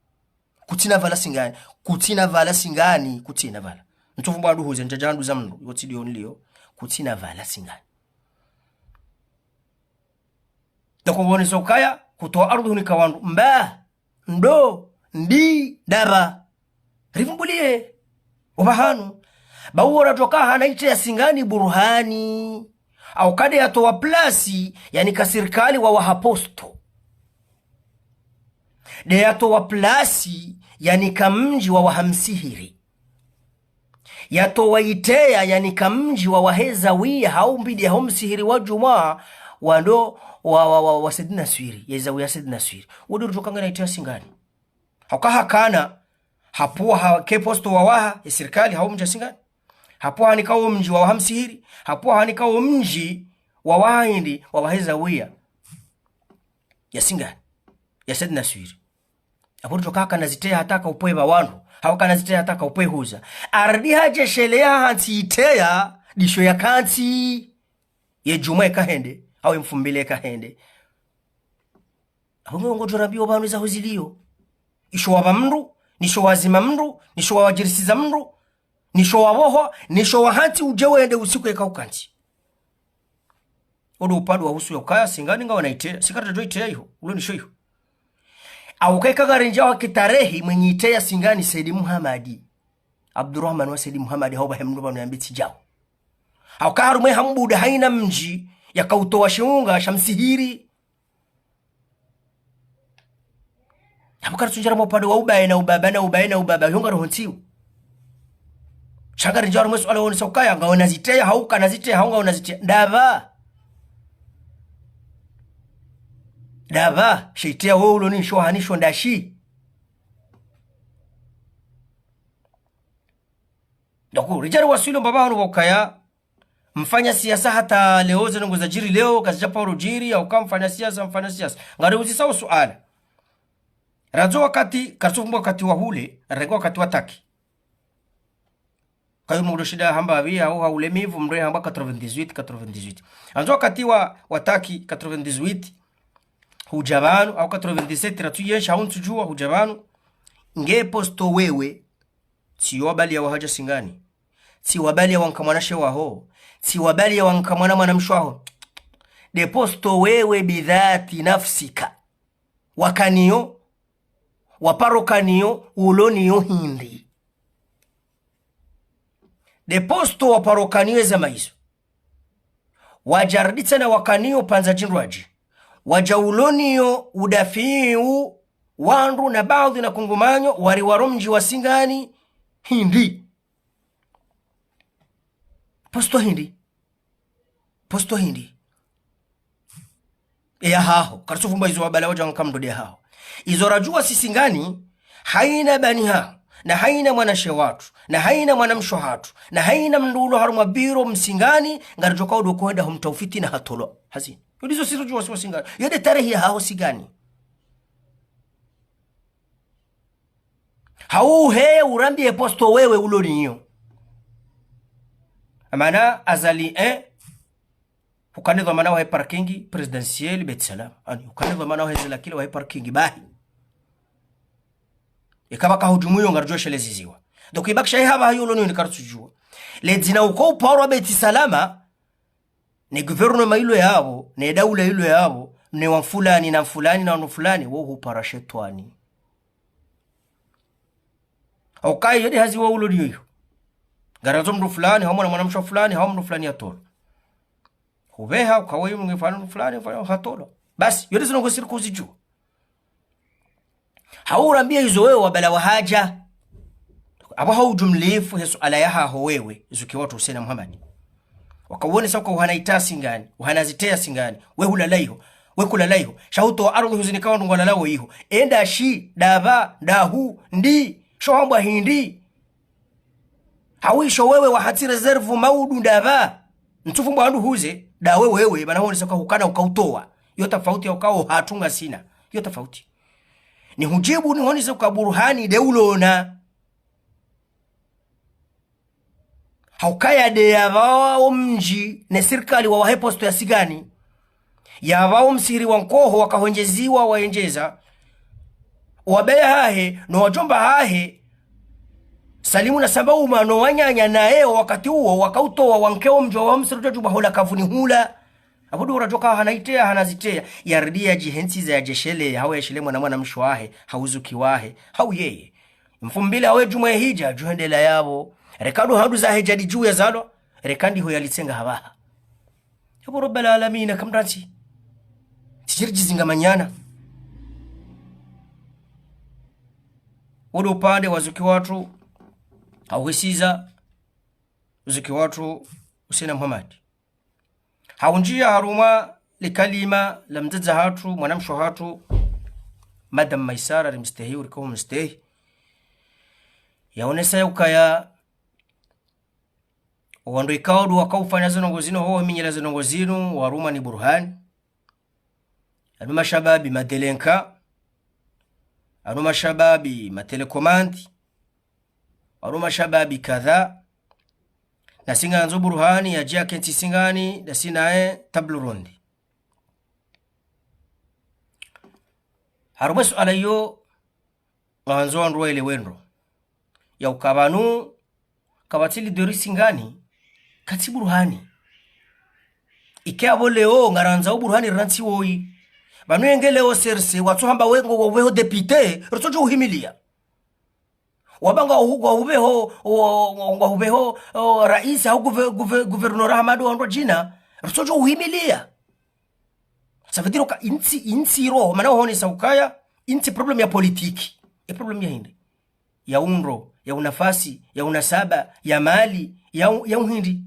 Kutsina pvala Singani, kutsina pvala Singani, kutsina pvala. Ntsofu bwa duhuze, ndjadja handu za mndru, yotsi ndiyo niliyo, kutsina pvala Singani. Ndoko wonesa ukaya, kutowa ardhwi hunika wandru, mba, ndo, ndi, ndapvi. Rivumbuliye. Opvahanu. Ba uwo radjoka hana iteya Singani Burhani. Hauka nde yatowa place, yanika sirikali wawaha poste. Nde yatowa place, yanika mdji wawaha msihiri. Yatowa iteya, yanika mdji wawahe zawiya, hau mbidi yaho msihiri wa djumwa, wando wa, wa, wa, wa Said Naswiri, ye zawiya Said Naswiri. Wo ndo ridjoka ngena iteya Singani. Hauka hakana, hapvo hake poste wawaha, ye sirikali hau mdji wa Singani. Hapvo hanika wo mdji wawaha msihiri, hapvo hanika wo mdji wawaha hindri, wawahe zawiya ya Singani, ya Said Naswiri. Apvo ridjoka hakana ziteya hata ka upve pva wandru, hau hakana ziteya hata ka upve huza. Ardi hadjesheleya hantsi iteya, ndisho yakantsi. Ye djumwa eka hende, hau ye mfumbili eka hende. Apvo nge wongo djo rambiwa pvanu iza huziliyo. Isho wapva mndru, nisho wazima mndru, nisho wawadjirisiza mndru, nisho wapvoha, nisho wahantsi udje wende usiku eka ukantsi. Wo ndo upande wa husu ya ukaya Singani ngawona iteya, si karidjadjo iteya iho, ulo nisho iho. Hauka eka ngarendjao ha kitarehi mwenye iteya Singani Said Muhamadi. Abdurahmani wa Said Muhamadi, hau pvahe mndru pvanu yambe tsi djao. Hauka harumwa ye Hambuda haina mdji, yakautowa shiunga sha msihiri. Hapvo karitsu ndjia harumwa upande wa ubaye na ubaba na ubaye na ubaba, yo ngari ho ntsihu. Sha ngaridjo harumwa suala wonesa ukaya, ngawona zitreya, hau kana zitreya, hau ngawona zitreya. Ndapvi? Ndapvi? Sha itreya wo ulo ni sho hani sho ndashi. Donc, ridjari waswili mbapvi hanu pvo ukaya, mfanya siasa hata leo, ze ndrongoo zadjiri leo, kazidja paro djiri, yauka mfanya siasa, mfanya siasa. Ngari uzisao suala. Randzo wakati, karitsu fumba wakati wa hule, renge wakati wa Taki. Kayo mndru shinda hamba apvi, hau ha ulemivu, mndru hamba quatre-vingt-dix-huit, quatre-vingt-dix-huit. Randzo wakati wa, wa Taki, quatre-vingt-dix-huit, hudja pvanu, hau quatre-vingt-dix-sept, ratsu yesha, hau ntsudjuwa, hudja pvanu. Nge posto wewe, tsi wabali ya wahadja Singani. Tsi wabali ya wanka mwanashe waho. Tsi wabali ya wanka mwana mwanamshe waho. Nde posto wewe bidhati nafsika. Wakaniyo, waparokaniyo, uloniyo hindri. Nde posto waparokaniyo eza maizo. Wadja rudi tsena wakaniyo pvandza djindrwadji. Wadja uloniyo udafiu wandru na baadhwi na kungumanyo wari waro mdji wa Singani hindri. Posto hindri. Posto hindri. Eya haho. Karitsu fumba izo wabala wadja wanka mndru nde haho. Izo radjuwa si Singani, haina bani haho, na haina mwanashe watru, na haina mwanamshe hatru, na haina mndru ulo harumwa biro Msingani, ngaridjo kaudo kwenda humtafiti na hatolwa. Hazini. Yo ndizo si ridjuwa si wa Singani. Yo nde tarehi ya haho Singani. Hau heye urambiye posto wewe uloniyo. Amana Azali, eh? Hukana dhwamana wahe parking présidentielle Beit Salam. Ani, hukana dhwamana wahe zilakile wahe parking bahi. Ikaba ka hudjumu yo ngaridjo sheleziziwa. Donc, ibakisha ihaba hayo uloniyo ni karitsu djuwa. Le dzina uko uparwa Beit Salama, ne gouvernement ilo yapvo, ne daula ilo yapvo, ne wa mfulani, na mfulani, na wanu fulani, wo hupara shetwani. Hauka iyo nde hazi wa uloniyo iyo. Ngarandzo mndru fulani, hau mwana mwanamshe fulani, hau mndru fulani yatolwa. Hupveha, ukawe mndru fulani, mndru fulani, mfulani, hatolwa. Basi, yo nde zinu ngo siri kuzidjuwa. Hau urambiye izo wewe wabala wahadja. Apvo hau jumlifu he suala ya haho wewe, zuki watru Hussein Mohamed. Wakawonesa uka uhana itreya Singani, uhana zitreya Singani, we hulala iho, we kulala iho, sha hutowa ardhwi huzinika wandru ngwalalawo iho. Enda shi, ndapvi, ndahu, ndi, sho hambwa hindri. Hawisho wewe wahatsi réserve maudu ndapvi. Ntsu fumba wandru huze, ndawe wewe, mana honesa uka hukana uka utowa. Yo tafauti ya uka wo hatru ngasina. Yo tafauti. Ni hudjibu ni honesa uka Burhani nde ulona. Haukaya nde yapvawa wo mdji ne sirikali wawahe posto ya Singani. Yapvawa wo msihiri wa nkoho wakahondjeziwa waendjeza. Wabeya hahe, no wadjomba hahe. Salimu na Samba Uma, no wananya naye wakati uwo, wakautowa wanke wo mdji wa msihiri djodjuba hula kavuni hula. Apvo ndo uradjoka hana itreya, hana zitreya. Yaridi yadjihentsiza yadjeshele, hau yeshele mwana mwanamshe wahe, hau zuki wahe, hau yeye. Mfumbili hawe djumwa yehidja, djuhendela yapvo. Reka ndo handru zahe djadi dju yazalwa, reka ndiho yalitsenga hapvaha. Yapvo Rabbal Alamina kamrantsi. Tsidjiri djizinga manyana. Wo ndo upande wa zuki watru, hauhisiza, zuki watru, Hussein Mohamed. Haundjiya harumwa likalima la mdzadze hatru, mwanamshe hatru, Madame Maisara, rimstehi, uriko mstehi. Yaonesa ya ukaya, wandru ikao ndo wakaufanya zindrongoo zinu, ho waminyela zindrongoo zinu, warumwa ni Burhani. Anu mashababi madelenka, anu mashababi matelekomandi, anu mashababi kadha, na Singani ndzo Burhani yadje yakentsi Singani, ndasi naye table ronde. Harumwa suala iyo, ngandzo wandru waelewe ndro. Ya uka pvanu, kapvatsi leader Singani, katsi Burhani. Ike apvo leo, ngarandzao Burhani rantsi woyi. Pvanu yenge leo serse, watsohamba we ngo, ngo, we ho député, ritsodjo uhimiliya. Wamba ngwa hu-, ngwa hupveho, o, ngwa hupveho, o, raisi, hau guve-, guve-, gouverneur Ahmadu wandru djina, ritsodjo uhimiliya. Ça veut dire uka intsi, intsi ro, mana uhonesa ukaya, intsi problème ya politique. E problème ya hindri. Ya undro, ya unafasi, ya unasaba, ya mali, ya u-, ya uhindri.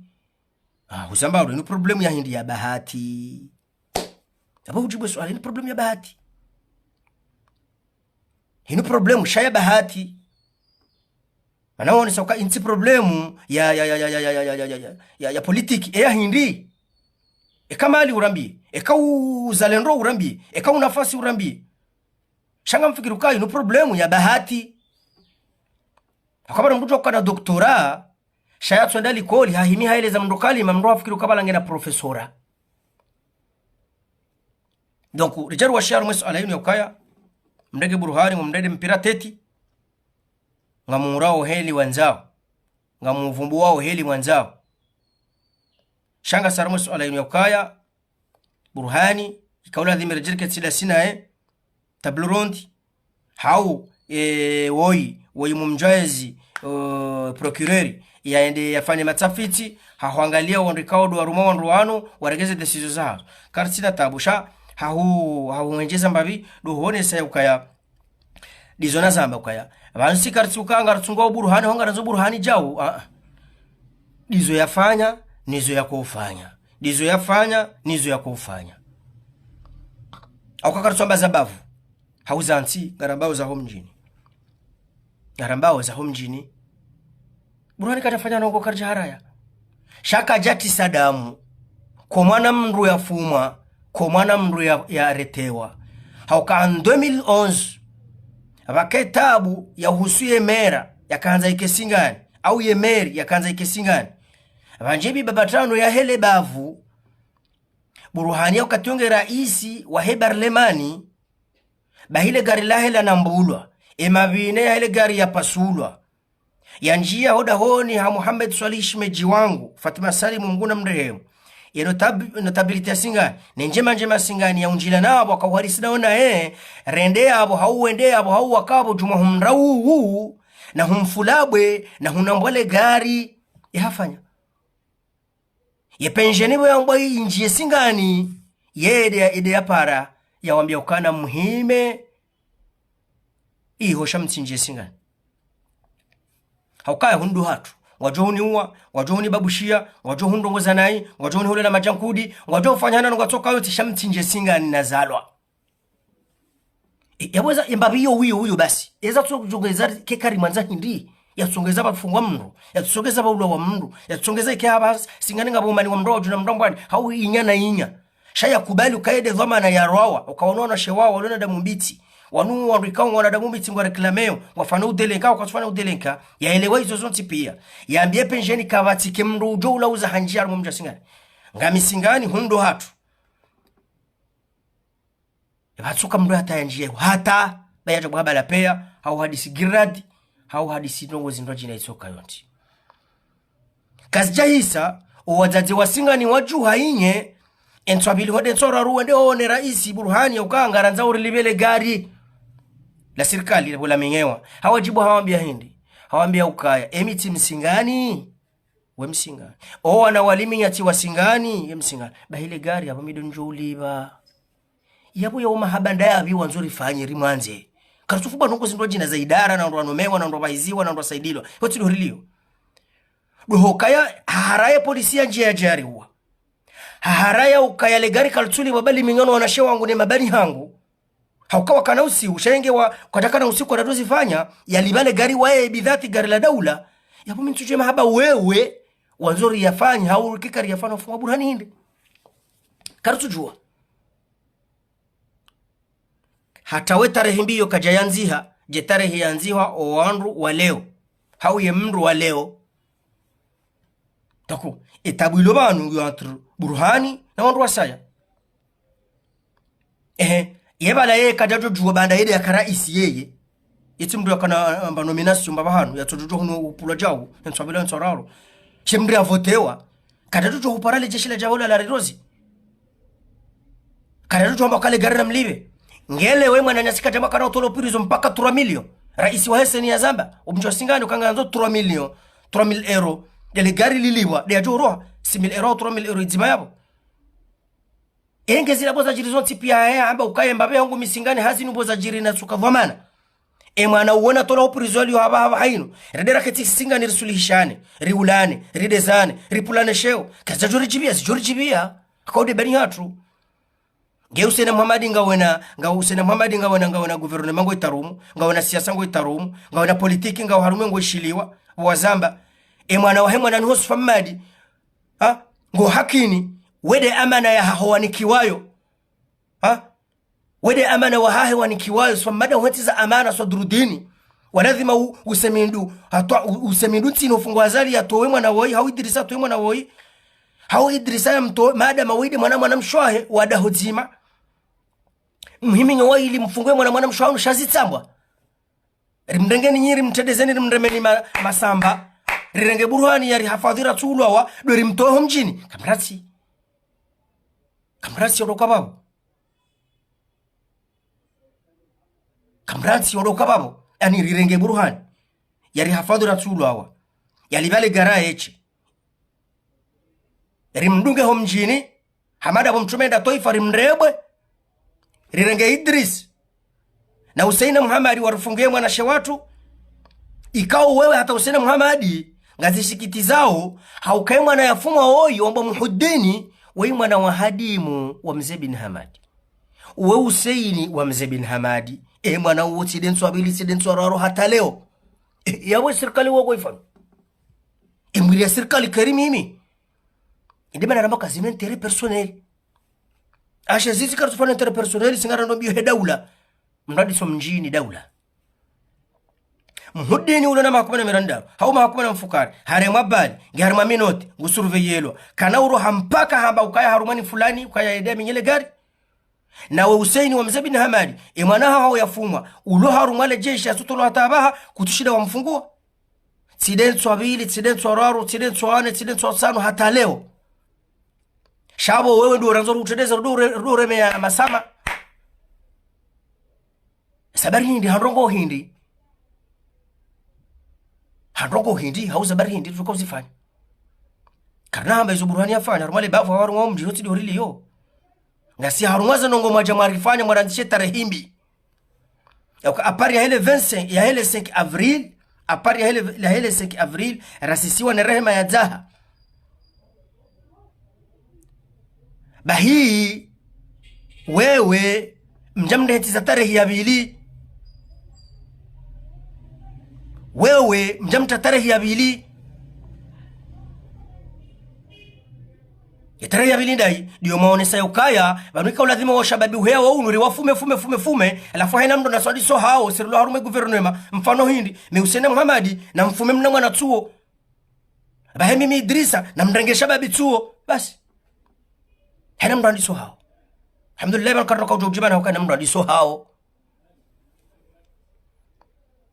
Ah, huzamba uri, inu problemu ya hindri? Ya bahati. Apvo hudjibu suala, inu problemu ya bahati? Inu problemu sha ya bahati? Mana wonesa uka intsi problemu ya, ya, ya politiki, eya hindri? Eka mali urambiye, eka uzalendo urambiye, eka unafasi urambiye. Sha ngamfikiri uka inu problemu ya bahati. Haka pvwa mndru udjo kana doktora, sha yatswenda likoli, hahimi haeleza mndru kalima, mndru hafikiri uka pvala ngena profesora. Donc, ridjari washiya harumwa ye suala yinu ya ukaya, mrenge Burhani, mumrende mpira tete, ngamuurao heli mwandzao, ngamuvumbuao heli mwandzao. Sha ngasi harumwa ye suala yinu ya ukaya, Burhani, ika uladhimu ridjirike tsida sinaye, table ronde, hau, e, woyi, woyi mumdjwayezi, e, procureur, yaende yafanye matafiti, hahwangalia wandru ikao ndo waruma wandru wanu, waregeze décision zahazo. Karitsina tabu sha, hahu, hahuhendjeza mbapvi, ndo huonesa ya ukaya, ndizo nazamba ukaya. Pvanu si karitsi uka ngaritsunga Burhani, ho ngarandzo Burhani djau, ah, ah. Ndizo yafanya, nizo yakofanya. Ndizo yafanya, nizo yakofanya. Hauka karitswamba za bavu. Hau za ntsi, ngarambao za ho mdjini. Ngarambao za ho mdjini. Burhani kadjafanya ndrongo, karidja haraya. Sha kadjatisa damu. Ko mwana mndru yafumwa, ko mwana mndru ya, yaretewa. Hauka en deux mille onze, pvake tabu ya uhusu ye mera, yakandza ike Singani, au ye meri, yakandza ike Singani. Pvandje bi baba tano ya hele bavu, Burhani ya ukati yo nge raisi wa he barlemani, bahi le gari lahe lanambulwa, e mapvine ya hele gari yapasulwa. Yandjiya ho dahoni ha Mohamed Swalihi shemedji wangu, Fatima Salim, Mngu namrehemu. Ye notab-, notabilité ya Singani, ne ndjema ndjema Singani, yaundjila napvo, wakauharisi naona, e, rende yapvo, hau wende yapvo, hau waka pvo, djumwa humra uwu, na humfulabwe, na hunambwa le gari. Ye hafanya. Ye penjeni pvo yambwa indjiye Singani, ye ede ya, ede yapara, yawambia ukana muhime, iho sha mtsindjiye Singani. Haukaya hundru hatru, ngwadjo huniuwa, ngwadjo hunibabushiya, ngwadjo hundrongoza nayi, ngwadjo hunihulela madjankudi, ngwadjo hufanya hana ngwatsoka yontsi, sha mtsindjiye Singani nazalwa. E, yapvo eza, yembapvi iyo wiyo wiyo basi. Eza tsutsongeza ke karimwandza hindri, yatsutsongeza pvafungwa mndru, yatsutsongeza pvaulwa wa mndru, yatsutsongeza ike hapva Singani ngapvo umani wa mndru wadjuna mndru mbwani, hau inya na inya. Sha yakubali uka ye nde dhwamana ya rwawa, uka wanu wanawashe wawo, walona damu mbitsi. Wanu wandru ikao ngwana damu mbitsi ngwa réclaméo, ngwafanya udelenka, uka tsufanya udelenka. Yaelewa izo zontsi pia. Yambie penjeni kapvatsi ke mndru udjo ulauza handjiya harumwa mdji wa Singani. Ngami Singani, hundru hatru. Pvatsuka mndru hata yandjiye, hata, ba yadjo bwabala peya, hau hadisi giradi, hau hadisi ndrongo zindru djina itsoka yontsi. Kazidjahisa, o wadzadze wa Singani wadjuha inye, entswa pvili hode entswa raru wende waone raisi Burhani ya uka ngarandza urilipve le gari la sirikali, la pvo lamenyewa. Hawadjibu hawambia hindri. Hawambia ukaya, emi tsi Msingani, we Msingani. O wana wa liminya tsi Wasingani, ye Msingani. Bahi le gari, yapvo mi ndo ndjo ulipva. Yapvo ya umahaba nda yapvi wandzo rifanye rimwandze. Karitsufuba ndrongo zindru djina za idara, na wandru wanomewa, na wandru wahiziwa, na wandru wasaidilwa. Yotsi ndo rilio. Ndo hukaya, hahara ye polisi yandjiya yadje yariuwa. Hahara ya ukaya le gari kalitsulipvwa ba liminya no wanawashe wangu ne mabani hangu. Hauka wakana usiu, sha yenge wa, kwadjakana usiu kwadjadjo zifanya, yalipva le gari waye bidhati gari la daula, yapvo mi ntsudjuwa mahaba wewe, wandzo riyafanye, hau ke kariyafanya ufungwa Burhani hindri. Karitsudjuwa. Hata we tarehi mbi iyo kadja yandziha, dje tarehi yandziha o wandru wa leo. Hau ye mndru wa leo. Taku, etabu ilo pvanu yo entre Burhani na wandru wasaya. Ehe, ye pvala ye kadjadjo djuwa baanda ye nde yaka raisi yeye. Yetsi mndru yakana, amba nomination mbapvi hanu, yatsodjo hunu upvulwa djau, entswa pvili entswa raru. She mndru yavotewa, kadjadjo hupara le jeshi la djau la la rirozi. Kadjadjo hamba kale gari namlipve. Ngele we mwananyasi kadja makana utolo prison mpaka trois millions. Raisi wa heseni yazamba, o mdji wa Singani uka ngandzo trois millions, trois mille euros. Yele gari lilipvwa, nde yadjo uroha, six mille euros, trois mille euros idzima yapvo. Enge zila pvo zadjiri zontsi pia haya, amba ukaye mbapvi hangu mi Singani hazi nupvo zadjiri natsuka dhwamana. E mwana uwo natolwa ho prison yaliyo hapvaha pvahanu. Rende raketsi Singani risuluhishane, riulane, ridezane, ripvulane sheo. Kazidjadjo ridjibiya, zidjo ridjibiya. Haka ude bani hatru. Nge Hussein Mohamed ngawena, nga Hussein Mohamed ngawena, ngawena gouvernement ngo itarumu, ngawena siasa ngo itarumu, ngawena politiki ngo harumwa ngo ishiliwa, wazamba. E mwana wahe mwana ni ho Swafa Mmadi. Ha? Ngo hakini, wende amana yahaho wanikiwayo. Ha? Wende amana wahahe wanikiwayo, Swafa Mmadi hwentsi za amana Swadrudini. Waladhima u-, Hussein Mwinyi, hatwa-, u-, Hussein Mwinyi ntsini ufungwa Azali yatowe mwana woyi, hau Idrisa yatowe mwana woyi. Hau Idrisa yamtowe, madama wende mwana mwana mshe wahe, wadaho dzima. Muhimi nyo wa ili mfungwe mwana mwana mshe wahe, sha zitsambwa. Rimrengeni nyi, rimtrendezeni, rimremeni ma-, masamba. Rirenge Burhani yarihafadhwi ratsuulwawa, ndo rimtowe ho mdjini. Kamratsi. Kamratsi yodoka pvapvo. Kamratsi yodoka pvapvo. Yaani rirenge Burhani. Yarihafadhwi ratsuulwawa. Yalipvale gara yeshe. Rimdunge ho mdjini. Hamada bo mtrume nda twaifa rimrebwe. Rirenge Idris. Na Hussein Mohamed warufungiye mwanashe watru. Ikao wewe hata Hussein Mohamed ngazisikitizao, haukaye mwana yafumwa woyi, wamba Muhudini, woyi mwana wa hadimu wa Mze bin Hamadi. Uwe Hussein wa Mze bin Hamadi. E mwana uwo tsi nde ntswa mbili, tsi nde ntswa raru hata leo. E, yawe sirikali woko ifanya. E mwiri ya sirikali keri mimi. Inde mana ramba kazina intérêt personnel. Ashe zizi karitsufanya intérêt personnel, si ngara ndo mbiyo he daula. Mradi so mdjini daula. Muhudini ulo na maha kume na mirandaru, hau maha kume na mfukare, haremwa bali, nge harumwa minote, ngu surveillelwa. Kana uro hampaka hamba ukaya harumwa ni fulani, ukaya yende minyele gari. Nawe Hussein wa Mze bin Hamadi, e mwana haho yafumwa, ulo harumwa le jeshi yasutolwa hata pvaha, kutsushinda wamfunguwa. Tsi nde ntswa mbili, tsi nde ntswa raru, tsi nde ntswa nne, tsi nde ntswa tsanu hata leo. Sha bo wewe ndo urandzo rutrendeze, ndo ure-, ndo uremeya masama. Za bari hindri, ha ndrongo hindri. Ha ndrongo hindri, hau za bari hindri, tuka uzifanya. Karina hamba izo Burhani yafanya, harumwa le bavu, harumwa mdji, hotsi ndo rilio. Ngasi harumwa ze ndrongo mwadja mwarifanya, mwarandzishe tarehi mbi. Yauka, à part yahe le vingt-cinq, yahe le cinq avril, à part yahe le, yahe le cinq avril, rasisiwa ne rehema ya dzaha. Bahi, wewe, mdja mndehetiza tarehi ya mbili. Wewe, mdja mtra tarehi ya mbili. Ye tarehi ya mbili ndayi, ndiyo maonesa ya ukaya, pvanu ika uladhima wa shababi uheya wa unu, riwafume, fume, fume, fume, halafu hayina mndru na swadiso hawo, sirilo harumwa gouvernement, mfano hindri, mi Hussein Mohamed, na mfume mna mwana tsuo. Bahe mimi Idrisa, na mrenge shababi tsuo, basi. Hayina mndru andiso hawo. Alhamdulillah, pvanu karoka udjo udjiba na ukaya na mndru andiso hawo.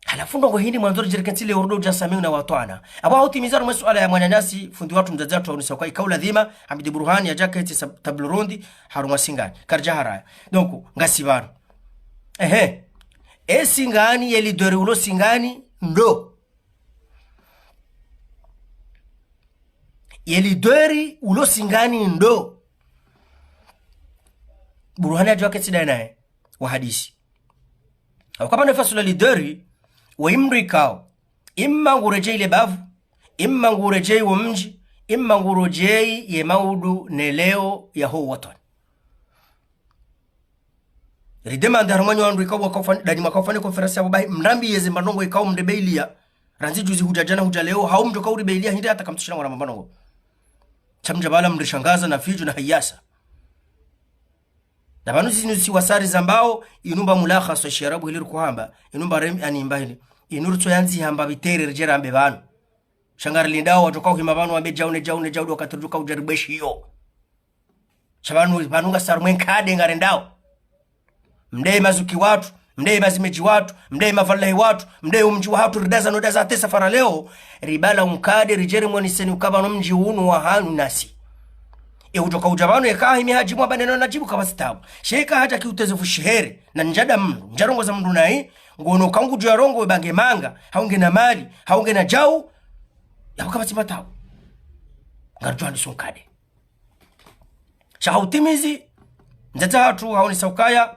Halafu ndrongo hindri mwandzo ridjirike ntsi le urdo dja samiuna wa twana. Apvo hautimiza rumwe suala ya mwananyasi, fundi watru mdzadze watru haonesa kwa ika uladhima, Hamidi Burhani yadja ketsi sa-, table ronde, harumwa Singani. Karidja haraya. Donc, ngasi pvanu. Ehe. E Singani, ye leader ulo Singani, ndo. Ye leader ulo Singani, ndo. Burhani yadja ketsi ndaye naye. Wa hadisi. Au kapvana fasula leader, we mndru ikao. Imma nguredjeyi le bavu, imma nguredjeyi wo mdji, imma nguredjeyi ye maudu ne leo yaho watwani. Ridemande harumwa nyi wandru ikao wakaufan-, ndani mwakaufanya conférence yapvo bahi, mrambiye ze mba ndrongo ikao mrebeilia. Randzi juzi hudja djana hudja leo, hau mdjo kauribeilia hindri hata kamtsushina ngwara mba ndrongo. Sha mdja pvala mrishangaza na fidjo na hayasa. Na pvanu zinu si wasari zambao, inu mba mulakhasa shiarabu hili rukuhamba, inu mba rem-, ani mba hili. Inu rutso yandzi hamba pvitere ridje rambe pvanu. Sha ngarilindao, wadjoka uhima pvanu wambe djaune, djaune, djaune, wakati ridjoka udjaribwe shiyo. Sha pvanu, pvanu ngasi harumwa nkade ngarendao. Mdeye mazuki watru, mdeye mazimedji watru, mdeye mavalahi watru, mdeye umdji wahatru, ridaza no daza hata safara leo, ribala unkade, ridje rimwoneseni uka pvanu mdji unu wahanu nasi. E udjoka udja pvanu, eka himi hadjibu amba neno nadjibu kapvatsi tabu. Sha eka hadja kiuteze fushihere, na ndjada mndru, ndjarongoza mndru nayi, ngono kangudjo yarongowe ba nge manga, hau ngena mali, hau ngena djau, yapvo kapvatsi matabu. Ngaridjo andiso nkade. Sha hautimizi, mdzadze hatru haonesa ukaya,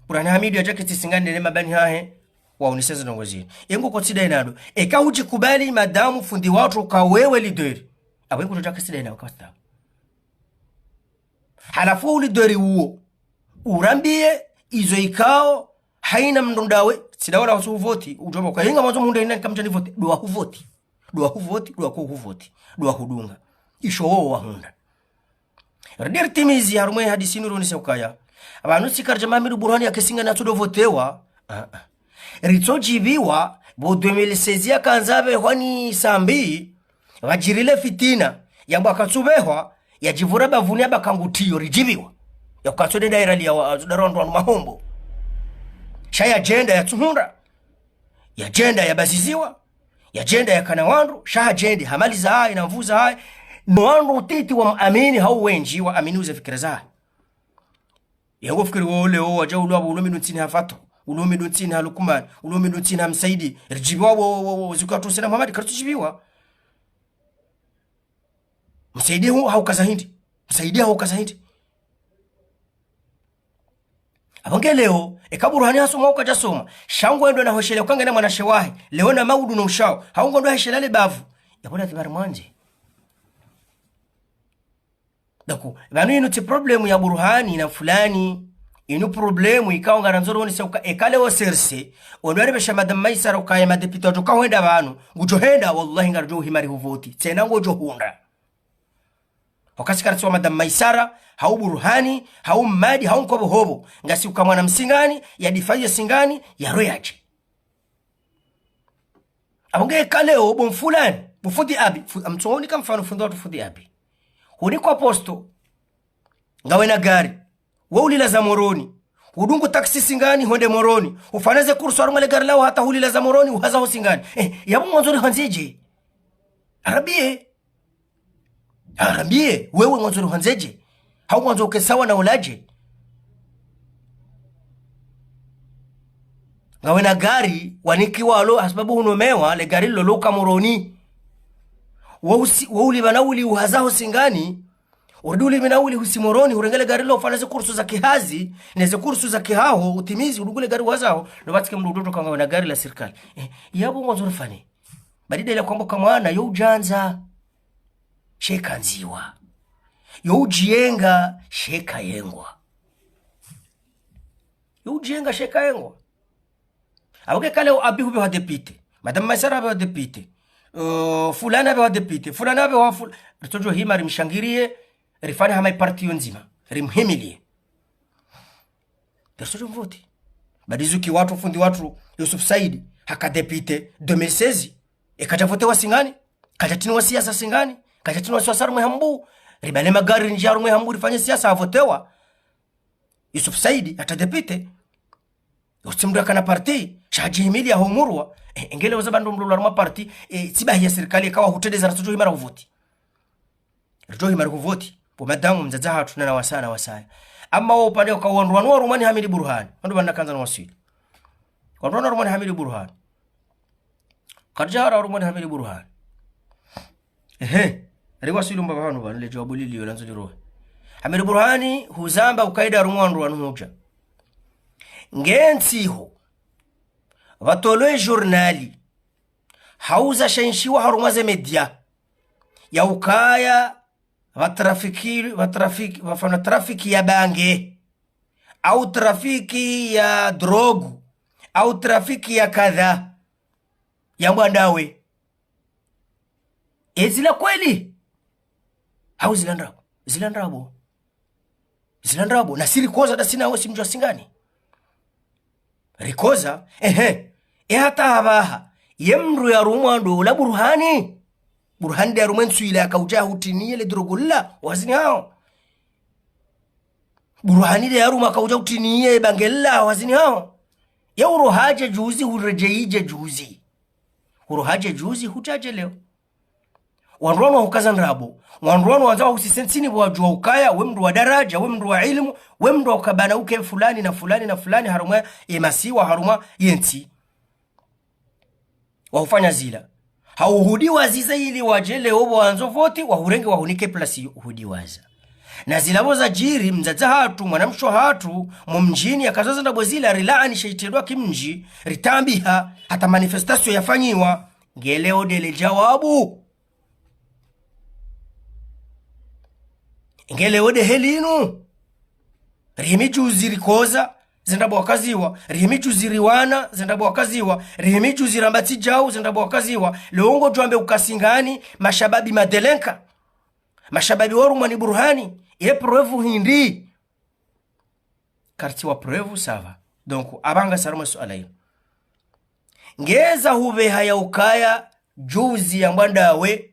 Burhani Hamidu yadja ketsi Singani ne mabani hahe. Waonesa zindrongo zinu. Engo kotsi dayi nado. Eka udjikubali madamu fundi watru ka wewe leader. Awe ngudjo djaka tsi dayi nado kasta. Halafu u leader uwo. Urambiye izo ikao, haina mndru ndawe, tsi dayi wala wasu huvoti, udjomba uka inga mwandzo mhundre ina kamdjani voti, dua huvoti. Dua huvoti, dua ko huvoti, dua hudunga. Isho wo wahundra. Ridi ritimizi harumwa ye hadisi inu rionesa ukaya. Pvanu tsi karidja Mamidu Burhani yake singani yatsudo votewa. Ah, ah. Ritsodjiviwa, bo deux mille seize yakandza pvehwa ni Sambi, pvadjirile fitina, yambwa katsupvehwa, yadjivura bavuni yamba kangutiyo, ridjiviwa. Yakatso de daira liya wa, atsudaro wandru wanu mahombo. Sha yadjenda yatsuhundra. Yadjenda yabaziziwa. Yadjenda yakana wandru, sha hadjende, hamaliza hayi, na mvuza hayi. No wandru utiti wamuamini, hau wendji waamini uze fikira zahe. Yengo fikiri wo leo wadja ulwa, ulo miduntsini ha Fato, ulo miduntsini ha Lukman, ulo miduntsini ha Msaidi. Ridjiviwa wo, wo, wo, ziku ya Tusena Muhammad, karitsu djiviwa. Msaidi hu, haukaza hindri. Msaidi haukaza hindri. Apvo nge leo, eka Burhani hasoma hau kadjasoma, sha ngwendo na hweshele ukangena mwanashe wahe, leo na maudu no ushao, hau ngwendo heshela le bavu. Yapvo la tibari mwandze. Daku, pvanu inu tsi problemu ya Burhani na fulani, inu problemu ikao ngarandzo rionesa uka eka leo serse, ondwari pvesha Madame Maisara ukaya madepite wadjo kahwenda pvanu, ngudjo henda, wallahi ngaridjo uhimari huvoti, tsena ngodjo hundra. Wakati karitsi wa Madame Maisara, hau Burhani, hau Mmadi, hau Nkobo hobo, ngasi uka mwana Msingani, yadifaiye Singani, yaroyadje. Apvo nge eka leo, bo mfulani, bo fundi Abi, fu, amtsongoni ka mfano fundi watru fundi Abi. Hunikwa posto, ngawe na gari, wo ulilaza Moroni, udungu taxi Singani, hwende Moroni, ufanya ze kursu harumwa le gari lawo hata hulilaza Moroni, uhaza ho Singani. Eh, yapvo ngwandzo rihandzedje? Arambiye. Arambiye, wewe ngwandzo rihandzedje? Hau ngwandzo uke sawa na uladje? Ngawe na gari, wanikiwa lo, hasababu hunomewa, le gari lolo uka Moroni. Wo usi, wo ulipva nauli uhaza ho Singani, urudi ulipve nauli husi Moroni, urenge le gari lo ufanya ze kursu za kihazi, ne ze kursu za kihaho, utimizi, udugu le gari uhaza ho, no pvatsike mndru udodo ka ngawe na gari la sirikali. Eh, yapvo ngwandzo rifanye. Badi dela kwamba ka mwana, yo udjandza, she kandziwa. Yo udjiyenga, she kayengwa. Yo udjiyenga, she kayengwa. Apvo nge eka leo Abi hupvehwa depite. Madame Maisara hupvehwa depite. Uh, fulani hupvehwa depite. Fulani hupvehwa ful-, ritsodjo hima rimshangiriye, rifanye hama iparti yo ndzima. Rimhimiliye. Personne mvoti. Badi zuki watru, fundi watru, Yusuf Saidi, haka depite deux mille seize. E kadja votewa Singani, kadja tiniwa siasa Singani, kadja tiniwa siasa harumwa Hambu. Ribale magari ndji harumwa Hambu, rifanye siasa havotewa. Yusuf Saidi, hata depite. Utsi mndru yakana parti, sha hadjihimili ya homurwa. E, engele uza pvandru mndru harumwa parti, e, tsi bahi ya sirikali, eka wahutrendeza ratsodjo hima ra huvoti. Ridjo hima rihuvoti, bo madamu mdzadze hatru nana wasaya na wasaya. Amma wo upande uka wandru wanu warumwa ni Hamidi Burhani. Wandru pvanu nakandza na waswili. Wandru wanu warumwa ni Hamidi Burhani. Karidja hara warumwa ni Hamidi Burhani. Ehe. Riwaswili mbapvi pvanu pvanu le djawabu lili yo landzo lirohe. Hamidi Burhani huzamba ukaida harumwa wandru wanu hudja. Nge ntsihu. Pvatolwe journali. Hauza shanshiwa harumwa ze media. Ya ukaya, pva trafiki, pva trafiki, pvafanywa trafiki ya bange, au trafiki ya drogu, au trafiki ya kadha. Yambwa ndawe. E zila kweli? Hau zila ndrabo? Zila ndrabo. Zila ndrabo. Na si rikoza da sina wasi mdji wa Singani. Rikoza, ehe. E hata hapvaha. Ye mndru yarumwa ndo ula Burhani. Burhani nde yarumwa ntsu ila yakaudja hutiniye le drogu lila, wazini hawo. Burhani nde yarumwa akaudja hutiniye bange lila, wazini hawo. Ye urohadje juzi, huredjeyidje juzi. Urohadje juzi, hudjadje leo. Wandru wanu wahukaza ndrabo. Wandru wanu wandza wahusise ntsini pvo wadjuwa ukaya, we mndru wa daraja, we mndru wa ilmu, we mndru wa ukabana uke fulani na fulani na fulani, harumwa ye masiwa, harumwa ye ntsi. Wahufanya zila. Hauhudiwaziza ili wadje leo pvo wandzo voti, wahurenge wahunike plasi yo uhudiwaza. Na zila pvo zadjiri, mdzadze hatru, mwanamshe hatru, mo mdjini yakazoza ndrabo zila, rilaani she shitrendwa kimdji, ritambiha, hata manifestation yafanyiwa. Nge leo nde le djawabu. Nge leo nde heli inu. Rihimi djuzi rikoza, ze ndrabo wakaziwa. Rihimi djuzi riwana, ze ndrabo wakaziwa. Rihimi djuzi ramba tsi djau, ze ndrabo wakaziwa. Leo ngodjo wambe uka Singani, mashababi madelenka. Mashababi warumwa ni Burhani, ye preuve hindri? Kartsi wa preuve, ça va. Donc, apvanga sarumwa suala inu. Ngeza hupveha ya ukaya, djuzi yambwa ndawe,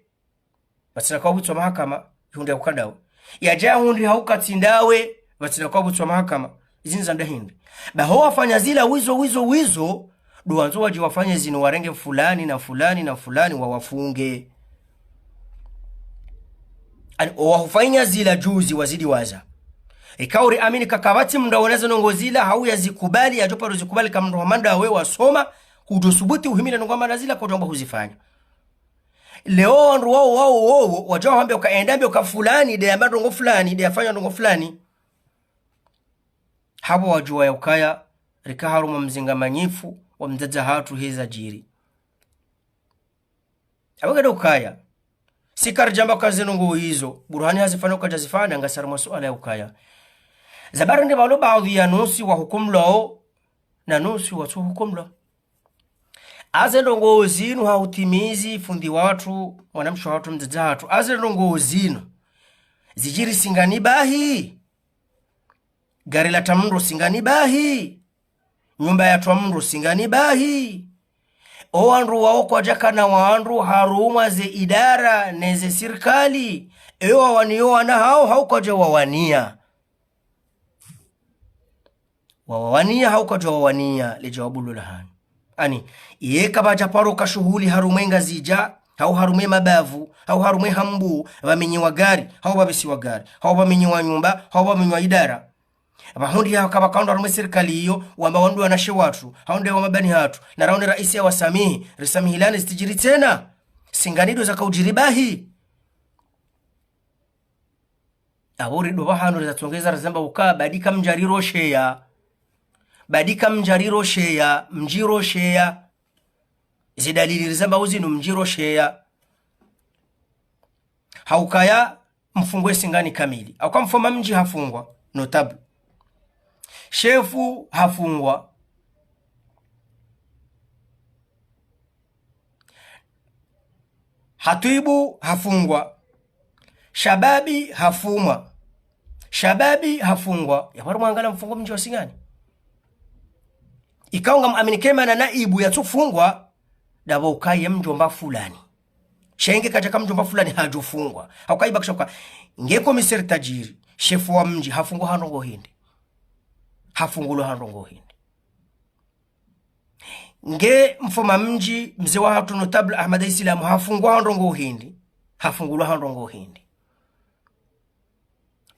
pvatsina kwa pvutswa mahakama, yihundri ya uka ndawe. Yadja yahundri ha uka tsi ndawe, pvatsina kwa pvutswa mahakama. Izi ni za nda hindri? Ba ho wafanya zila wizo, wizo, wizo, ndo wandzo wadje wafanye zinu warenge fulani na fulani na fulani wawafunge. Ani, owahufanya zila djuzi wazidi waza. Ika uri amini ka kapvatsi mndru awona ze ndrongo zila, hau yazikubali, yadjo paro zikubali ka mndru hama ndawe wasoma, kudjo subuti uhimile ndrongo hama na zila, kodjo amba huzifanya. Leo wandru wao, wao, wao, wadja wahambia uka enda, ambia uka fulani, nde yamba ndrongo fulani, nde yafanya ndrongo fulani. Hapvo wadjuwa ya ukaya, rika harumwa mzinga manyifu wa mdzadze hatru heza djiri. Apvo ngede ukaya, si karidjamba uka ze ndrongo izo, Burhani hazifanya uka kadjazifanya, ngasi harumwa suala ya ukaya. Za bari nde pvalo baadhwi ya nusu wahukumlwao, na nusu watsu hukumlwa. Aze ndrongo zinu hahutimizi fundi watru, mwanamshe hatru, mdzadze hatru. Aze ndrongo zinu. Zidjiri Singani bahi. Gari la tramndro Singani bahi. Nyumba ya tramndro Singani bahi. O wandru wao kwadjakana wandru harumwa ze idara ne ze sirikali. Ewa waniyo wana hao hau kwadja wawania. Wawawania hau kwadja wawania, le djawabu lula hanu. Ani, iye kapvadja paro ka shuhuli harumwa e Ngazidja, hau harumwa e mabavu, hau harumwa e Hambu, pvamenyewa gari, hau pvapvesiwa gari, hau pvamenyewa nyumba, hau pvamenyewa idara. Pvahundri ya kapvaka wandru harumwa e sirikali iyo, wamba wandru wanashe watru, hau nde wa mabani hatru, na raunde raisi ya wasamihi, risamihilane zitsidjiri tsena. Singani ndo zaka udjiri bahi. Apvo ridopva hanu rizatsongeza rizamba uka, ba ndika mdja rirosheya. Ba ndika mdja rirosheya, mdjirosheya. Zidalili rizamba uzinu mdjirosheya. Haukaya mfungwe Singani kamili. Hauka mfoma mdji hafungwa, notable. Shefu hafungwa. Hatwibu hafungwa. Shababi hafumwa. Shababi hafungwa. Yapvo harumwa ngala mfungwa mdji wa Singani. Ikao ngamwamini ke mana naibu yatsufungwa, ndapvo ukaye mdjomba fulani. Shenge kadjaka mdjomba fulani hadjofungwa. Hauka ibakisha uka, nge komiseri tadjiri, shefu wa mdji, hafungwa ha ndrongo hindri. Hafungulwa ha ndrongo hindri. Nge mfoma mdji, mze wahatru notable Ahmada Isilamu, hafungwa ha ndrongo hindri, hafungulwa ha ndrongo hindri.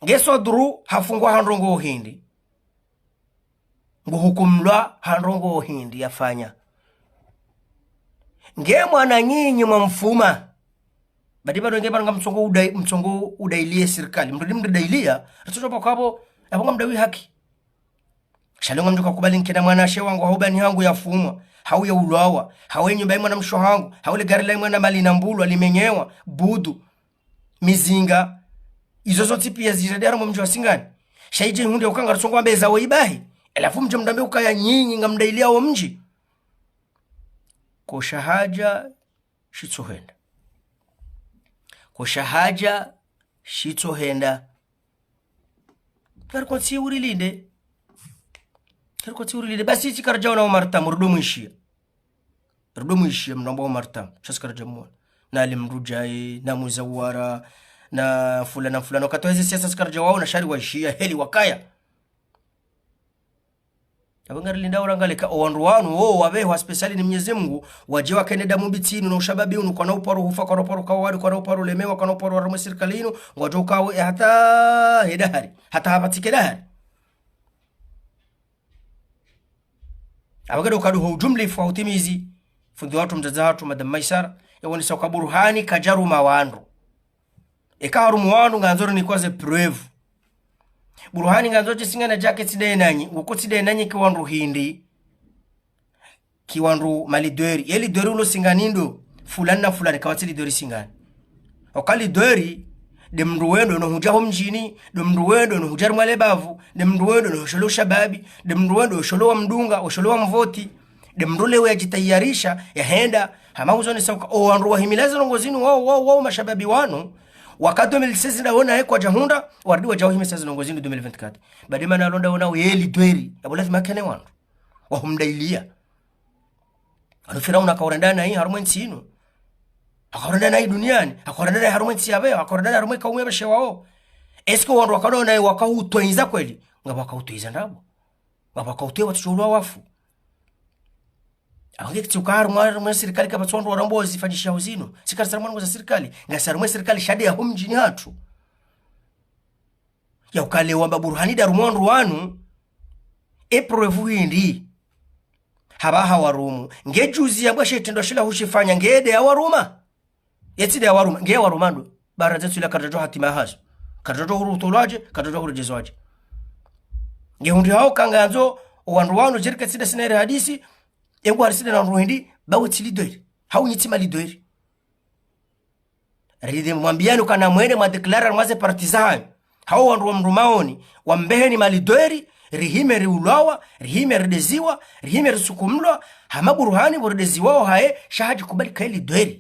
Nge Swadru, hafungwa ha ndrongo hindri, nguhukumlwa ha ndrongo hindri yafanya. Nge mwananyinyi mwamfuma, ba ndipvanu nge pvanu ngamtsongo udai-, mtsongo udailiye sirikali. Mndru ndi mndru dailiya, ratsotso pvwa kwapvo, yapvo ngamdawi haki. Sha leo ngamdjo kakubali nkena mwanashe wangu, hau bani hangu yafumwa, hau yaulwawa, hau ye nyumba ya mwanamshe hangu, hau le gari la mwana mali na mbulwa, limenyewa, budu, mizinga. Izo zontsi piya zidjiri harumwa mdji wa Singani. Sha idje hundre uka ngarutsongo wambe za wo ibahi. Halafu mdje mdambe ukaya nyinyi ngamdailiya wo mdji. Ko sha hadja shitsohenda. Ko sha hadja shitsohenda. Karikontsi urilinde. Karikontsi urilinde. Basi tsi karadjaona Omar Tam, rudo mwishiya. Rudo mwishiya mndru amba Omar Tam. Sha tsi karadjamwona. Na Ali Mndru Djae, na Muzawara, na fulana, fulana. Wakati wa ezi siyasa tsi karadjawaona, sha riwaishiya, heli wakaya. Apvo ngarilindao rangaleka, o wandru wanu, wo wapvehwa spécial ni Mnyezi Mungu, wadje wakene damu mbitsi inu na ushababi unu, kwana uparo hufa, kwana uparo kawari, kwana uparo lemewa, kwana uparo harumwa sirikali inu, ngwadjo kawo, e, hata he dahari, hata hapvatsike dahari. Apvo kado kadu ho ujumlifu wa utimizi, fundi watru mdzadze hatru, Madame Maisara, yawonesa uka Burhani kadjaruma wandru. Eka haruma wandru ngandzo rinikwa ze preuve. Burhani ngandzo dje Singani djake tsi ndaye nanyi, nguko tsi ndaye nanyi ki wandru hindri, ki wandru ma leader. Ye leader ulo Singani ndo fulani na fulani, kawatsi leader Singani. Oka leader nde mndru wendo no hudja ho mdjini, nde mndru wendo no hudja harimwa le bavu, nde mndru wendo no sholo ushababi, nde mndru wendo sholo wa mdunga, sholo wa mvoti, nde mndru leo yadjitayarisha, yahenda, hama huzonesa uka, o wandru wahimila ze ndrongoo zinu, wao, wao, wao mashababi wanu, waka deux mille seize ndawo naye kwadjahundra, warudi wadja wahimisa ze ndrongoo zinu deux mille vingt-quatre. Badi mana alonda wona ye leader, yabo lazima kene wandru wahumdailia. Anu Firauna akaurenda nayi harumwa entsi inu. Akaurenda nayi duniani. Akaurenda nayi harumwa entsi yabeyo. Akaurenda nayi harumwa ekaumu ya bashe wao. Est-ce que wandru wakao nayi wakautoiza kweli? Ngapvo wakautoiza ndrabo. Ngapvo wakautoiza watsu shulwa wafu. Awange kitsi uka harumwa, harumwa sirikali kapvatsi wandru warambao zifanyishiha uzinu. Sirikali sa harumwa za sirikali. Ngasi harumwa sirikali sha nde ya ho mdjini hatru. Ya ukale wamba Burhani nde harumwa wandru wanu, e preuve hindri? Hapvaha warumu. Nge juzi yambwa she itrendwa shila hushifanya, nge nde yawaruma? Ye tsi nde yawaruma, nge yawaruma ndo. Bara zetsu ila karidjadjuwa hatima hazo. Karidjadjuwa hurutolwaje, karidjadjuwa huredjezwaje. Nge hundri hao ka ngandzo, o wandru wanu djerike tsi nda sina iri hadisi, engu harisinde na wandru hindri, bawe tsi leader. Hau nyi tsi ma leader. Ridhi mwambiani ukana mwende mwa déclarer harumwa ze parti zanyu. Hao wandru wa mndru maoni, wambeheni ma leader, rihime riulwawa, rihime rideziwa, rihime risukumlwa, hama Burhani pvo rideziwao haye, sha hadjikubali kaye leader.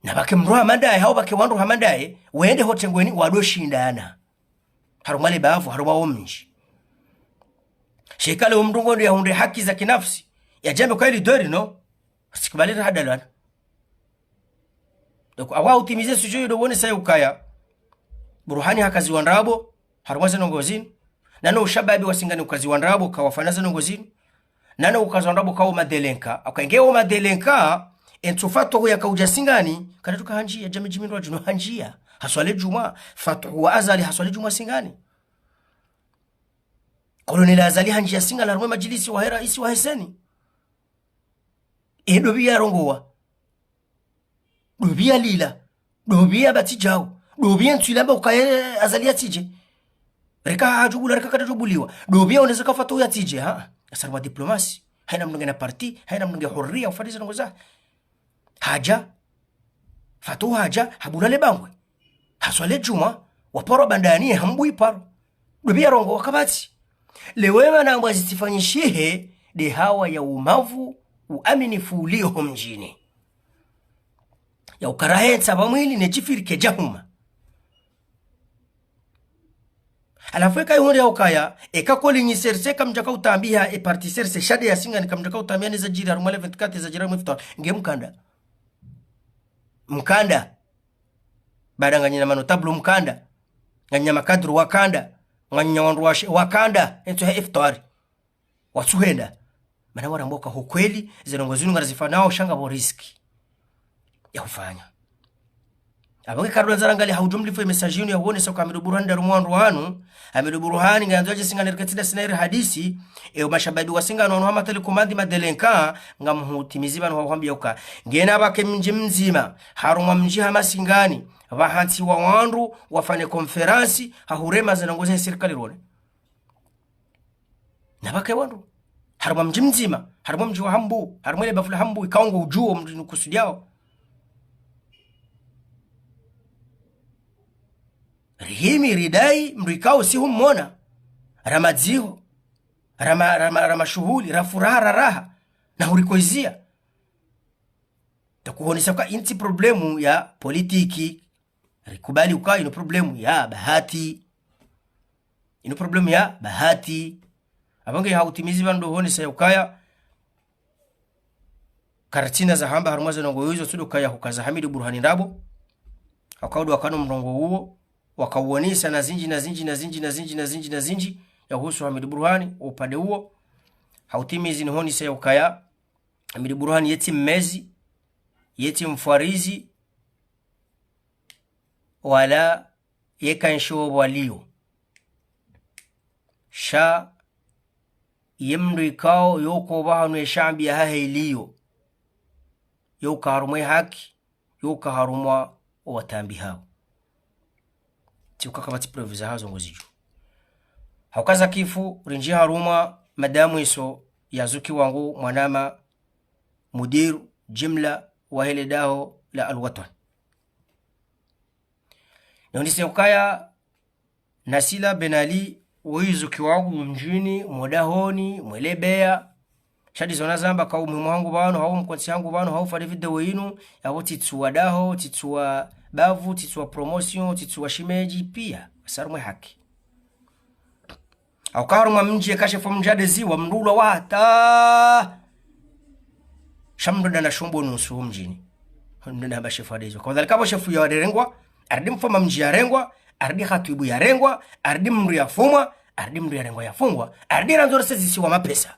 Na pvake mndru hama ndaye, hau pvake wandru hama ndaye, wende ho tengweni wado shindana. Harumwa le bavu, harumwa wo mdji. Sha ikale wo mndru ngo ndo yahundre haki za kinafsi, yadjambe kaye leader no. Tsikubali rahadalwana. Donc, awa utimize sujet yo ndo wonesa yo ukaya Burhani hakaziwa ndrabo harumwa ze ndrongoo zinu. Nano ushababi wa Singani ukaziwa ndrabo kawafanya ze ndrongoo zinu. Nano ukaziwa ndrabo kawo ma délinquants. Aka nge wo ma délinquants, entsu Fatuhu yakaudja Singani, karidjuka handjiya, djamidji mindru wadjino handjiya. Haswali djumwa, Fatuhu wa Azali haswali djumwa Singani. Colonel Azali handjiya Singani harumwa e madjilisi wahe raisi wahe CENI. E ndo pvi yarongowa. Ndo pvi yalila. Ndo pvi yabati djao. Ndo pvi yentsu ilamba ukaye Azali yatsidje. Reka hadjubula, reka kadjadjubuliwa. Ndo pvi yaonesa ka Fatuhu yatsidje, ha? Asarwa diplomasi. Hayina mndru ngena parti, hayina mndru nge hurriya, ufanya ze ndrongoo za. Hadja. Fatuhu hadja, habula le bangwe. Haswali djumwa, waparwa bandani, hambuwa iparo. Ndo pvi yarongowa kapvatsi. Leo ema nambwa zitsifanyishihe, nde hawa ya umavu, uaminifu ulio ho mdjini. Ya ukaraha entsi pvamwili ne djifiri kedjahuma. Halafu eka ihundre ya ukaya, eka kweli nyi CRC kamdjaka utambiha, e parti CRC sha nde ya Singani kamdjaka utambiha ne zadjiri harumwa le vingt-quatre zadjiri harumwa ifutwari, nge mkanda. Mkanda. Bada nganyina ma notables mkanda. Nganyina ma cadres wakanda. Nganyina wandru washe wakanda. Entsu he ifutwari. Watsuhenda. Mana warambwa uka ho kweli, ze ndrongoo zinu ngarizifanyao sha ngapvo risque ya hufanya. Apvo nge karidjo andza rangalia ha ujumlifu ye message yinu ya uonesa uka Hamidu Burhani nde harumwa wandru wanu, Hamidu Burhani nge yandzo yadje Singani rike tsi nda sina iri hadisi, e o mashababi wa Singani wanu hama tali komandi ma délinquants, ngamhutimizi pvanu hwa uhambia uka. Ngena pvake mdji mdzima, harumwa mdji hama Singani, pvahantsiwa wandru, wafanye conférence, ha hurema ze ndrongoo ze sirikali rone. Na pvake wandru. Harumwa mdji mdzima, harumwa mdji wa Hambu, harumwa le bavu la Hambu, ikao ngo udjuo mdji nukusudiao. Rihimi, ridai, mndru ikao si humwona. Ra madziho, ra ma-, ra ma-, ra mashuhuli, ra furaha, ra raha, na hurikoizia. Takuhonesa uka intsi problème ya politiki. Rikubali uka inu problème ya bahati. Inu problème ya bahati. Apvo nge ha utimizi pvanu ndo honesa ya ukaya. Karitsina za hamba harumwa ze ndrongoo izo tsi ndo ukaya hukaza Hamidu Burhani ndrabo. Wakaudu wakano mrongoo uwo. Wakauonesa na zindji, na zindji, na zindji, na zindji, na zindji, na zindji. Ya uhusu Hamidu Burhani, upande uwo. Ha utimizi ni honesa ya ukaya. Hamidu Burhani yetsi mmezi, yetsi mfwarizi, wala yeka nshiwo pvwaliyo. Sha ye mndru ikao yo uka pvahanu ye shambi yahahe iliyo. Yo uka harumwa ye haki, yo uka harumwa o watambihao. Uka kapvatsi preuve zahazo ngozidjuo. Hauka Zakifu, rindji harumwa madamu iso ya Zuki wangu mwanama mudiru jimla wahe le daho la Al-Watwan. Nihundrisa ukaya Nasila Ben Ali, woyi Zuki wangu mdjini, modahoni, mwelebeya. Sha ndizo nazamba ka umuhimu hangu pvanu, hau mkontsi hangu pvanu, hau fanya video inu, yapvo tsitsuwa daho, tsitsuwa bavu, tsitsuwa promotion, tsitsuwa shimedji, piya, sa harumwa ye haki. Hauka harumwa mdji, eka shefu wa mdji adeziwa, mndru ulwa wa hata. Sha mndru ndana shumbo nusu mdjini. Mndru ndana hamba shefu adeziwa. Kadhalika pvo shefu yarengwa, arudi mfaume mdji yarengwa, arudi khatibu yarengwa, arudi mndru yafumwa, arudi mndru yarengwa yafungwa, arudi randzo risezisiwa mapesa.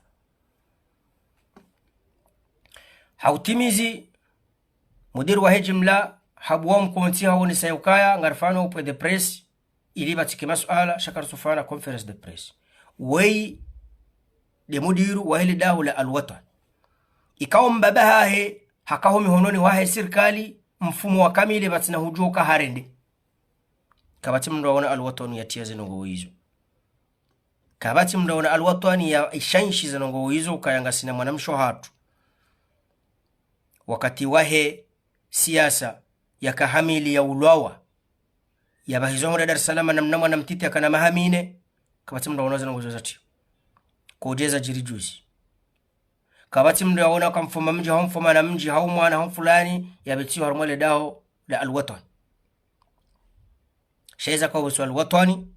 Hautimizi, mudiru wahe jimla, habuwa mkontsi hawonesa ukaya, ngarifanyao point de presse, ili pvatsike masuala, sha karitsufanya conférence de presse. Weyi, nde mudiru wahe le daho la Al-Watwan. Ikao mbaba hahe, haka ho mihononi wahe sirikali, mfumo wa kamili pvatsina hudjuwa uka harende. Kapvatsi mndru aona Al-Watwan yatiya ze ndrongoo izo. Kapvatsi mndru aona Al-Watwan ya ishanshi ze ndrongoo izo ukaya ngasina mwanamshe hatru. Wakati wahe siasa yaka hamili ya ulwawa. Yapvahizwa hule Dar es Salaam na mna mwana mtiti yakana maha mine. Kapvatsi mndru aona ze ndrongoo izo zatiyo. Kodjeza djiri juzi. Kapvatsi mndru yaona ka mfaume mdji, hau mfaume na mdji, hau mwana, hau mfulani, yapvetsiwa harumwa le daho la Al-Watwan. Sha eza kaupvetsiwa Al-Watwan,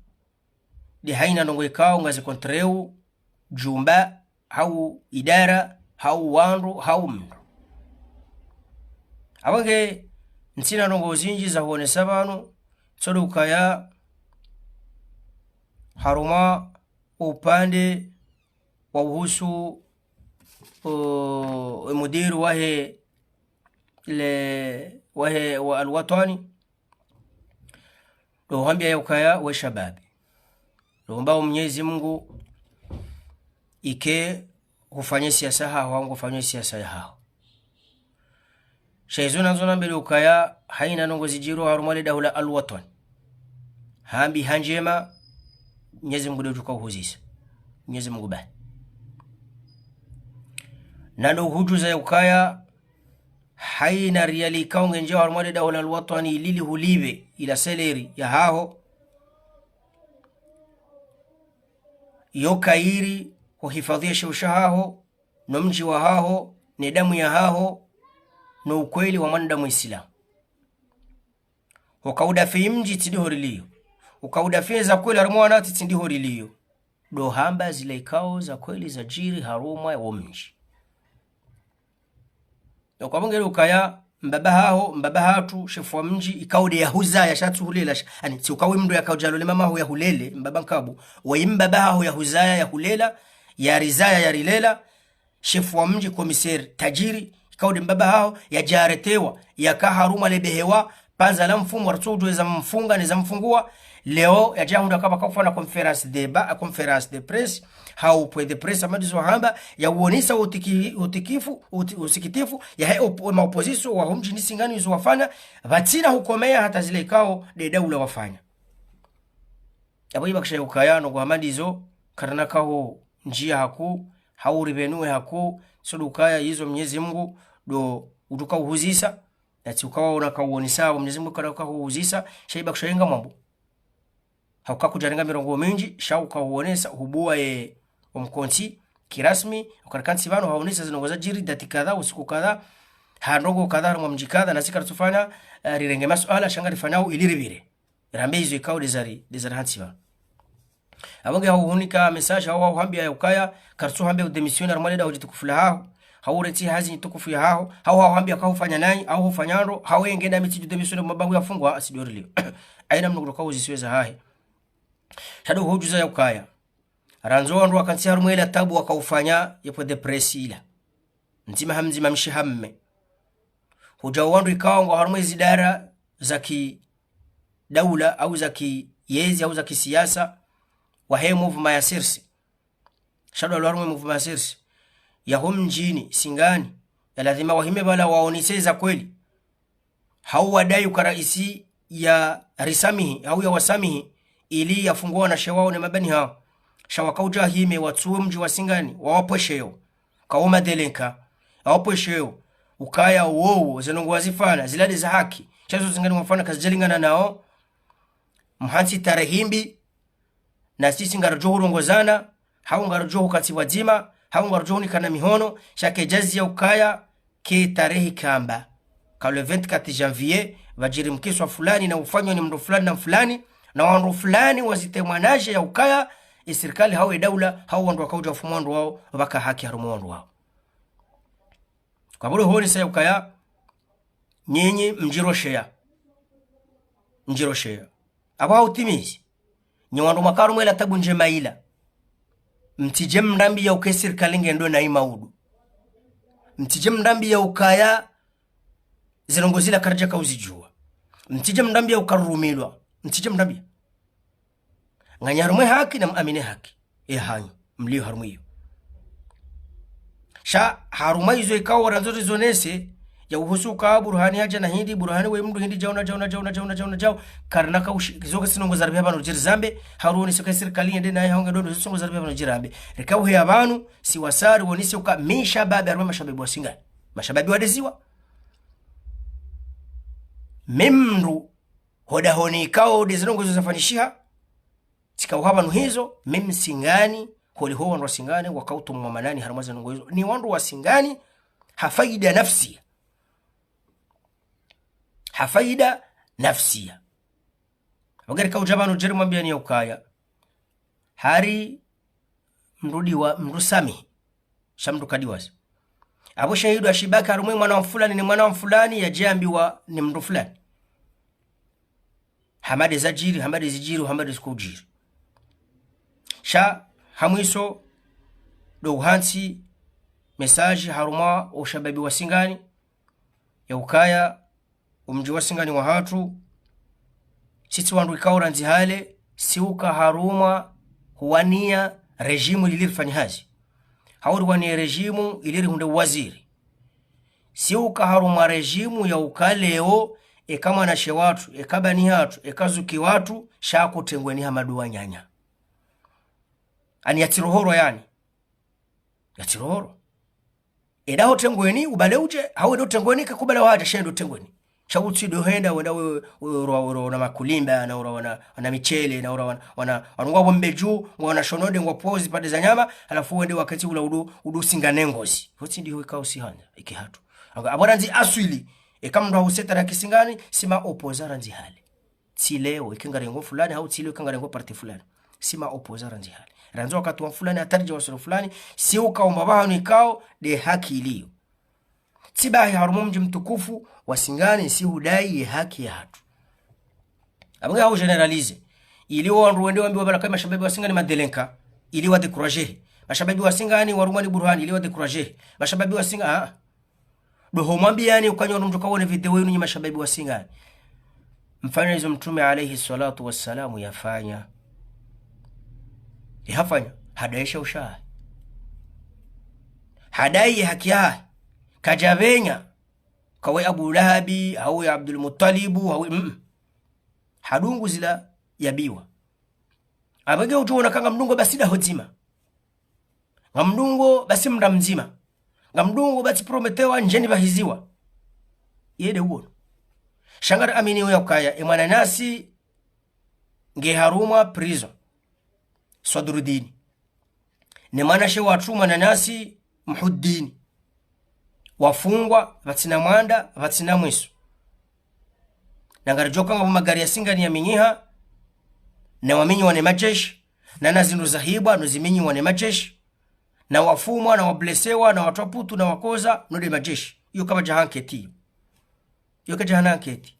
nde haina ndrongoo ikao ngazi contre u jumba, hau idara, hau wandru, hau mndru. Apvo nge, ntsina ndrongoo zindji za huonesa pvanu, tsi ndo ukaya harumwa upande wa uhusu, o, mudiru wahe le, wahe wa Al-Watwan, ndo hambia ya ukaya we shababi. Ndo mbao Mwenyezi Mungu ike hufanye siasa haho, hau ngufanye siasa yahaho. Sha izo nandzo nambe ukaya haina ndrongoo zidjiriyo harumwa le daho la Al-Watwan. Hambi ha ndjema, Mwenyezi Mungu nde udjo ukauhuzisa. Mwenyezi Mungu bahi. Na ndo uhudjuza ya ukaya haina riali ikao ngendjao harumwa le daho la Al-Watwan ili lihulipve ila seleri yahaho. Yo kayiri huhifadhwi ye sheo shahaho, no mdji wahaho, ne damu yahaho, no ukweli wa mwanadamu Isilamu. Huka udafi mdji tsi ndiho riliyo. Huka udafi za kweli harumwa wanantsi tsi ndiho riliyo. Ndo hamba zile ikao za kweli zadjiri harumwa wo mdji. Yo kwapvo ngeri ukaya, mbaba haho, mbaba hatru, shefu wa mdji, ikao nde yahuzaya sha tsu hulela, sha, ani, tsi uka we mndru yakao djalo le mama haho yahulele, mbaba nkabu, weyi mbaba haho yahuzaya, yahulela, yarizaya, yarilela, shefu wa mdji, komiseri, tajiri, ikao nde mbaba haho, yadja aretewa, yaka harumwa le behewa, pvandza la mfumo, waritso udjuwa eza mfunga, neza mfunguwa, leo, yadja hundra kaba kakufanya conférence de ba-, conférence de presse, hau point de presse, hama ndizo hamba, ya uonesa utiki-, utikifu, uti-, usikitifu, yahe op-, ma opposition, wa ho mdjini Singani izo wafanya, pvatsina hukomeya hata zile ikao, nde daula wafanya. Apvo ibakisha ukaya, ndrongoo hama ndizo, karina kaho ndjia haku, hau ripvenuwe haku, tsi ndo ukaya izo Mwenyezi Mungu, ndo udjo ukauhuzisa, na tsi uka waona kauonesa, apvo Mwenyezi Mungu kana ukauhuzisa, sha ibakisha inga mwambo. Hauka kudjarenga mirongoo mindji, sha ukauonesa, hubuwa ye omkontsi, kirasmi, ukarikantsi pvanu, haonesa zindrongoo zadjiri, dati kadha, usiku kadha, ha ndrongoo kadha, harumwa mdji kadha, nasi karitsufanya, eh, rirenge masuala, sha ngarifanyao ili ripvire. Rambe izo ikao ndezari, ndezari hantsi pvanu. Apvo nge hauhunika message, hau hauhambia ya ukaya, karitsuhambia udémissionner harumwa le daho djitukufu lahaho, hau urantsi hazi djitukufu yahaho, hau hauhambia kahufanya nayi, hau hufanya ndro, hau yenge na mitsi udémissionner mabavu yafungwa, asi ndiho riliyo. Haina mndru ngudjo ukauhuzisa eza hahe. Sha ndo hudjuza ya ukaya. Randzo wandru wakantsi harumwa ila tabu wakaufanya ye point de presse ila. Ndzima ha mdzima mshe ha mme. Hudja wandru ikao ngwao harumwa ezi idara za kidaula au za kiyezi au za kisiasa wahe mouvement ya CRC. Sha ndo walo harumwa mouvement ya CRC. Ya ho mdjini, Singani. Ya lazima wahime pvala waonese eza kweli. Hau wadai uka raisi yarisamihi, hau yawasamihi, ili yafungue wanashe wao ne mabani hao. Sha wakaudja hime watsuwe mdji wa Singani, wawapvwesheyo. Kawo madelenka, wawapvwesheyo. Ukaya wowo, ze ndrongoo wazifanya, zila nde za haki. Sha zo Singani wafanya kazidjalingana nao. Mhantsi tarehi mbi, na sisi ngarudjo hurongozana, hau ngarudjo hukantsi pvwadzima, hau ngarudjo hunikana mihono, sha kedjazi ya ukaya, ke tarehi kamba. Ka le vingt-quatre janvier, pvadjiri mkiswa fulani na ufanywa ni mndru fulani na mfulani, na wandru fulani wazitemwa naje ya ukaya, e sirikali hau e daula, hau wandru wakaudja wafumu wandru wao, waka haki harumwa wandru wao. Kwa bulo honi sa ya ukaya, nyinyi mdjirosheya. Mdjirosheya. Apvo hautimizi. Nyi wandru mwaka harumwa ila tabu ndjema ila. Mtsidje mrambiya uka e sirikali ngendo na imaudu. Mtsidje mrambiya ukaya ze ndrongoo zila karidja kauzidjuwa. Mtsidje mrambiya uka rurumilwa. Mtsidje mrambiya. Nganyi harumwa e haki na muamini e haki. E hanyu, mliyo harumwa iyo. Sha harumwa izo ikao randzo rizonese, ya uhusu uka Burhani hadja na hindri, Burhani we mndru hindri djau na djau na djau na djau na djau na djau, karina kaushi, izo ka tsi ndrongoo zaripviha pvanu djiri zambe, haruonese uka e sirikali yende naye hau nge ndo ndo, izo tsi ndrongoo zaripviha pvanu djiri zambe. Rika uheya pvanu, si wasaya rionese uka mi shababi harumwa mashababi wa Singani. Mashababi wadeziwa. Mi mndru, hodahoni ikao nde ze ndrongoo izo zafanyishiha, tsika uha pvanu hizo, mi Msingani, holiho wandru wa Singani, wakautumwa manani harumwa ze ndrongoo izo. Ni wandru wa Singani, ha faida nafsiya. Ha faida nafsiya. Wagari kaudja pvanu djeri mwambiyani ya ukaya. Hari mndru diwa, mndru samihi. Sha mndru kadiwaza. Apvo shahidi ashibaki harumwa e mwana wa mfulani ni mwana wa mfulani yadje ambiwa ni mndru fulani. Hama nde zadjiri, hama nde zidjiri, hama nde zikoudjiri. Sha, ha mwiso, ndo uhantsi, message harumwa o shababi wa Singani, ya ukaya, o mdji wa Singani wahatru, sisi wandru ikao randzi hale, si uka harumwa huwania régime ili rifanye hazi. Hau riwanie régime ili rihundre uwaziri. Si uka harumwa régime ya uka leo, eka mwanashe watru, eka bani hatru, eka zuki watru, sha ko tengweni ha maduwa nyanya. Ani yatsirohorwa yani. Yatsirohorwa. Enda ho tengweni, ubale udje, hau enda ho tengweni, kakubala wadja, sha enda ho tengweni. Sha utsi ndo henda, wenda we, we, ura, ura, wana makulimba, na ura, wana, wana michele, na ura, wana, wana, wana ngwa bombe dju, ngwa wana shonode, ngwa pozi, pande za nyama, halafu wende wakati ula udu, udu singa ne ngozi. Hotsi ndiho ikao si handa, iki hatru. Anga, apvo randzi aswili, eka mndru hausetara kisingani, si ma opposant randzi hale. Tsi leo, ika ngarengo fulani, hau tsi leo, ika ngarengo parti fulani. Si ma opposant randzi hale. Randzi wakati wa fulani, hata ridja wasolo fulani, si uka umba pvahanu ikao, nde haki iliyo. Tsi bahi harumwa mdji mtukufu, wa Singani, si hudai ye haki yahatru. Apvo nge hau généraliser. Ili wo wandru wende wambiwa pvala ka mashababi wa Singani madelenka, ili wa décourager. Mashababi wa Singani warumwa ni Burhani, ili wa décourager. Mashababi wa Singa, ah. Ndo ho mwambiyani uka nyi wandru mdjo kawone video yinu nyi mashababi wa Singani. Mfanya izo Mtrume alayhi swalatu wassalamu yafanya. Ye hafanya, hadaisha ushahe. Hadai ye haki yahe. Kadja pvenya, kawe Abu Lahabi, hau ye Abdul Muttalibu, hau, mm. Hadungu zila yabiwa. Apvo nge udjo ona ka ngamdungo basi daho dzima. Ngamdungo basi mndra mdzima. Ngamdungo basi prometewa ndjeni pvahiziwa. Yende uwono. Sha ngari amini uya ukaya, e mwananyasi nge harumwa prison. Swadrudini. Ne mwanashe watru mwananyasi Mhuddini. Wafungwa, pvatsina mwanda, pvatsina mwiso. Na ngaridjo ka ngapvo magari ya Singani yaminyiha, na waminyiwa ne madjeshi, na na zindru zahibwa, no ziminyiwa ne madjeshi, na wafumwa, na wablesewa, na watru wa putu, na wakoza, no nde madjeshi. Iyo kapvadja ha enquête iyo. Iyo kadja hana enquête.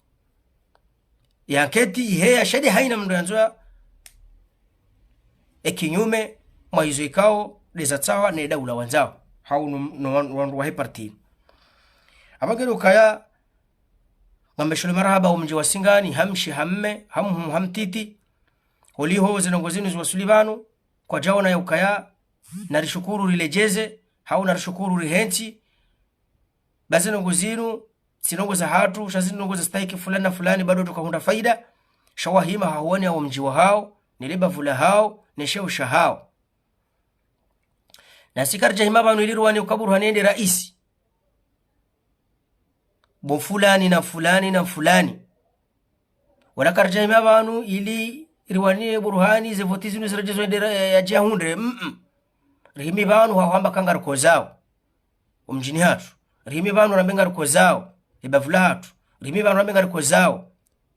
Ya enquête iheya sha nde haina mndru yandzo ya e kinyume mwa izo ikao nde zatsawa ne daula wandzao. Hau no, no wan-, wandru wahe parti. Apvo ngeri ukaya, ngambe shole marahaba o mdji wa Singani, ha mshe, ha mme, ha mhuu, ha mtiti. Holiho ze ndrongoo zinu ziwasuli pvanu, kwadjaona ya ukaya, narishukuru riledjeze, hau narishukuru rihentsi, ba ze ndrongoo zinu, Tsi ndrongoo zahatru, sha zi ndrongoo za stahiki fulani na fulani, bado tsuka hundra faida. Sha wahima hahuwani ya wo mdji wahao, ne le bavu lahao, ne sheo shahao. Nasi karidja hima pvanu ili riwani uka Burhani yende raisi. Bo fulani na fulani na fulani. Wala karidja hima pvanu ili riwani Burhani ze voti zinu ziredjezwe yende ra-, yadje yahundre. Mm-mm. Rihimi pvanu hahwamba ka ngarikozao wo mdjini hatru. Rihimi pvanu rambe ngarikozao le bavu lahatru. Rihimi pvanu rambe ngarikozao.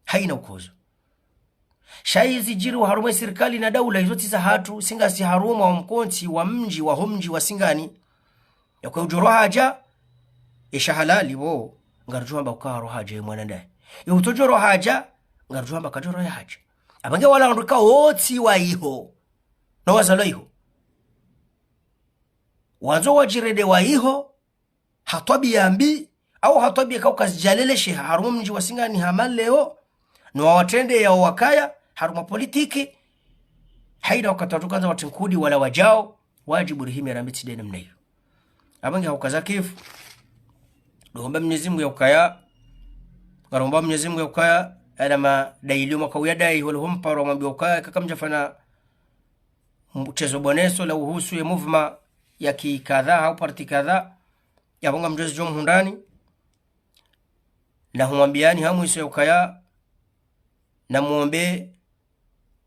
Haina ukozo. Sha izi zidjiri wa harumwa ye sirikali na daula, izo tsi zahatru, si ngasi harumwa wo mkontsi wa mdji, wa ho mdji wa Singani. Yakwe udjo roha hadja, ye sha halali pvo, ngaridjo hamba uka haroha hadja ye mwana ndaye. Ye utsodjo roha hadja, ngaridjo hamba kadjo roha hadja. Apvange wala wandru ka wotsi wa iho. No wazalwa iho. Wandzo wadjirende wa iho, ha twabiya mbi, au ha twabiya kauka zidjaleleshe harumwa mdji wa Singani hama leo, no wawatrende yao wakaya, harumwa politiki, haina wakati watru kandza watsi nkudi wala wadjao, wadjibu rihime rambe tsi nde namna iyo. Apvange hauka zakifu, ndo homba Mnyezi Mungu ya ukaya, ngaromba Mnyezi Mungu ya ukaya, yala madayi lio mwaka uyadayi, hole ho mparo wamwambia ukaya, kaka mdjafanya mtsezo boneso la uhusu ye mouvement ya kikadha, hau parti kadha, yapvo ngamdjo zidjo mhundrani, na humwambiani ha mwiso ya ukaya, na mwombe,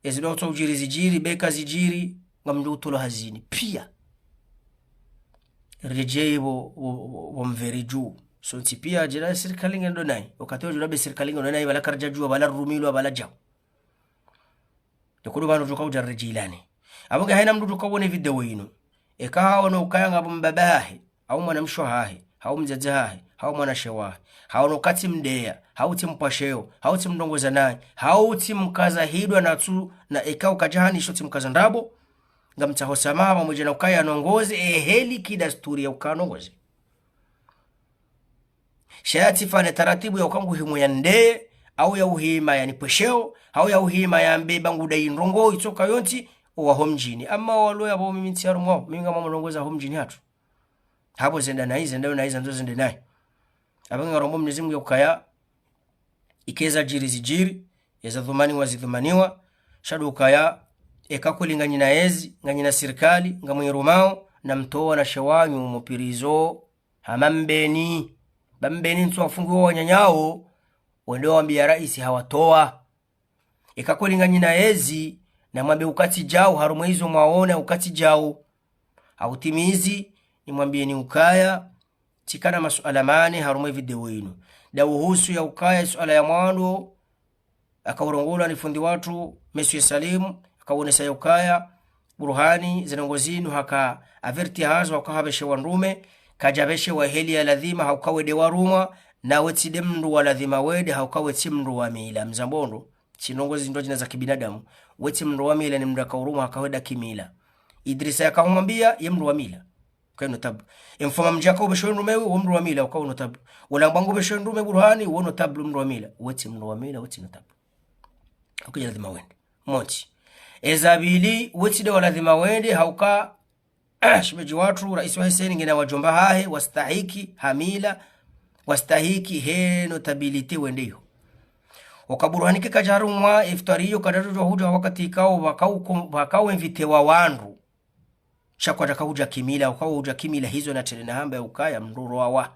ezi ndo utso udjiri zidjiri, beka zidjiri, ngamdjo utolwa hazini. Pia. Redjei pvo, pvo, pvo, pvo mveri dju. Sontsi pia, djela sirikali ngendo nayi. Wakati wo djula be sirikali ngendo nayi, pvala karidja djuwa, pvala rumilwa, pvala djao. Nekudu pvanu djuka udja redjeilane. Apvo nge haina mndru djuka wone video inu. Eka haono ukaya ngapvo mbaba hahe, hau mwanamshe hahe, hau mdzadze hahe, hau mwanashe wahe, haono katsi mdeya, hau tsi mpvwasheo, hau tsi mndrongoza nayi, hau tsi mkaza hidwa na tsu, na eka ukadja hanisho tsi mkaza ndrabo, ngamtsaho samaha pvamwedja na ukaya nongoze, eheli kidasturi ya uka nongoze. Sha yatsifanye taratibu ya uka nguhimu ya ndeye, au ya uhima ya nipvwesheo, au ya uhima ya mbe ba ngudayi ndrongoo itsoka yontsi, owa ho mdjini. Ama walo yapvo mimi ntsi harumwa wo, mimi ngamwa mlongoza ho mdjini hatru. Hapvo zenda nayi, zenda nayi, zandzo zende nayi. Apvange ngarombo Mnyezi Mungu ya ukaya, ike zadjiri zidjiri, eza dhumaniwa zidhumaniwa, sha ndo ukaya, eka kweli nganyina yezi, nganyina sirikali, ngamwirumao, na mtowa wanashe wanyu mu prison, hama Mbeni. Ba Mbeni ntsu wafungiwa wananyawo, wende wambiya raisi hawatowa. Eka kweli nganyina yezi, na mwambe uka tsi djao, harumwa izo mwaona uka tsi djao. Hautimizi, nimwambiyeni ukaya, tsikana masuala mane harumwa ye video inu. Nda uhusu ya ukaya, suala ya mwando, haka urongolwa ni fundi watru, Monsieur Salim, haka wonesa ya ukaya, Burhani, ze ndrongoo zinu haka averti hazo, haka hapveshewa ndrume, kadjapveshewa heli ya ladhima, hauka wende warumwa, na we tsi nde mndru wa ladhima wende, hauka we tsi mndru wa mila. Mzambo ndro, tsi ndrongoo zindru djina za kibinadamu, we tsi mndru wa mila ni mndru haka urumwa, haka wenda kimila. Idrisa yaka humwambiya, ye mndru wa mila. Uka notable. Emfuma mdji yaka upveshewa ndrume we, wo mndru wa mila, uka notable. Ulambwa ngu upveshewa ndrume Burhani, wo notable mndru wa mila. We tsi mndru wa mila, we tsi notable. Hauka dja ladhima wende. Montsi. Eza pvili, we tsi nde wa ladhima wende, hauka, shemedji watru, raisi wa Heseni, ngena wadjomba hahe, wastahiki, ha mila, wastahiki, he notabilité wende iho. Uka Burhani ke kadja harumwa, iftwari iyo, kadjadjo djuwa hudja wakati ikao, pvakao, pvakao invité wa wandru. Sha kwadjaka hudja kimila, uka hudja kimila hizo na tele na hamba ya ukaya mndru rowa wa.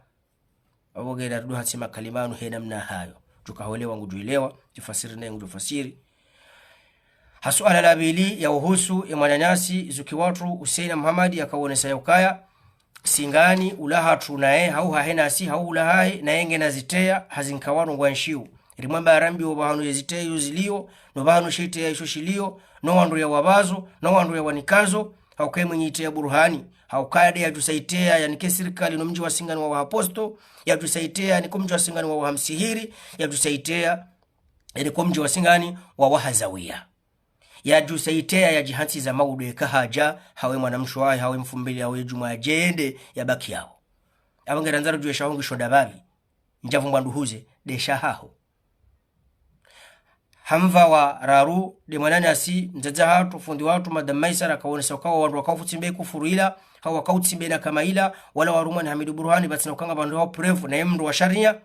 Apvo ngena rudu hatsi makalima yanu he namna hayo. Djuka holewa ngudjo ilewa, djufasiri naye ngudjo fasiri. Ha suala la pvili ya uhusu, ye mwananyasi, zuki watru, Hussein Muhammad, yaka wonesa ya ukaya, Singani, ula hatru naye, hau hahe nasi, hau ula hahe, naye ngena ziteya, hazinka wanu ngwanshiu. Rimwamba arambi wo pvahanu ye ziteya yo zilio, no pvahanu she iteya isho shilio, no wandru ya wapvazo, no wandru ya wanikazo, hauka ye mwenye iteya Burhani, hauka nde yadjusa iteya yanike sirikali no mdji wa Singani wa wahaposto, yadjusa iteya yanike mdji wa Singani wa wahamsihiri, yadjusa iteya yanike mdji wa Singani wa wahazawiya. Yadjusa iteya yadjihantsiza maudu eka hadja, hawe mwanamshe wahe, hawe mfumbili, hawe djumwa yadjende, yabaki yaho. Apvo ngerandza rudjuwe shaho ngisho ndapvapvi. Ndjavu mbwa nduhuze, nde shahaho. Hamva wa raru, nde mwananyasi, mdzadze hatru, fundi watru, Madame Maisara, haka wonesa ukaya wandru waka ufutsimbe kufuru ila, hau waka utsimbe na kama ila, wala warumwa ni Hamidu Burhani, pvatsina ukanga pvandru hau preuve, naye mndru wa sharia.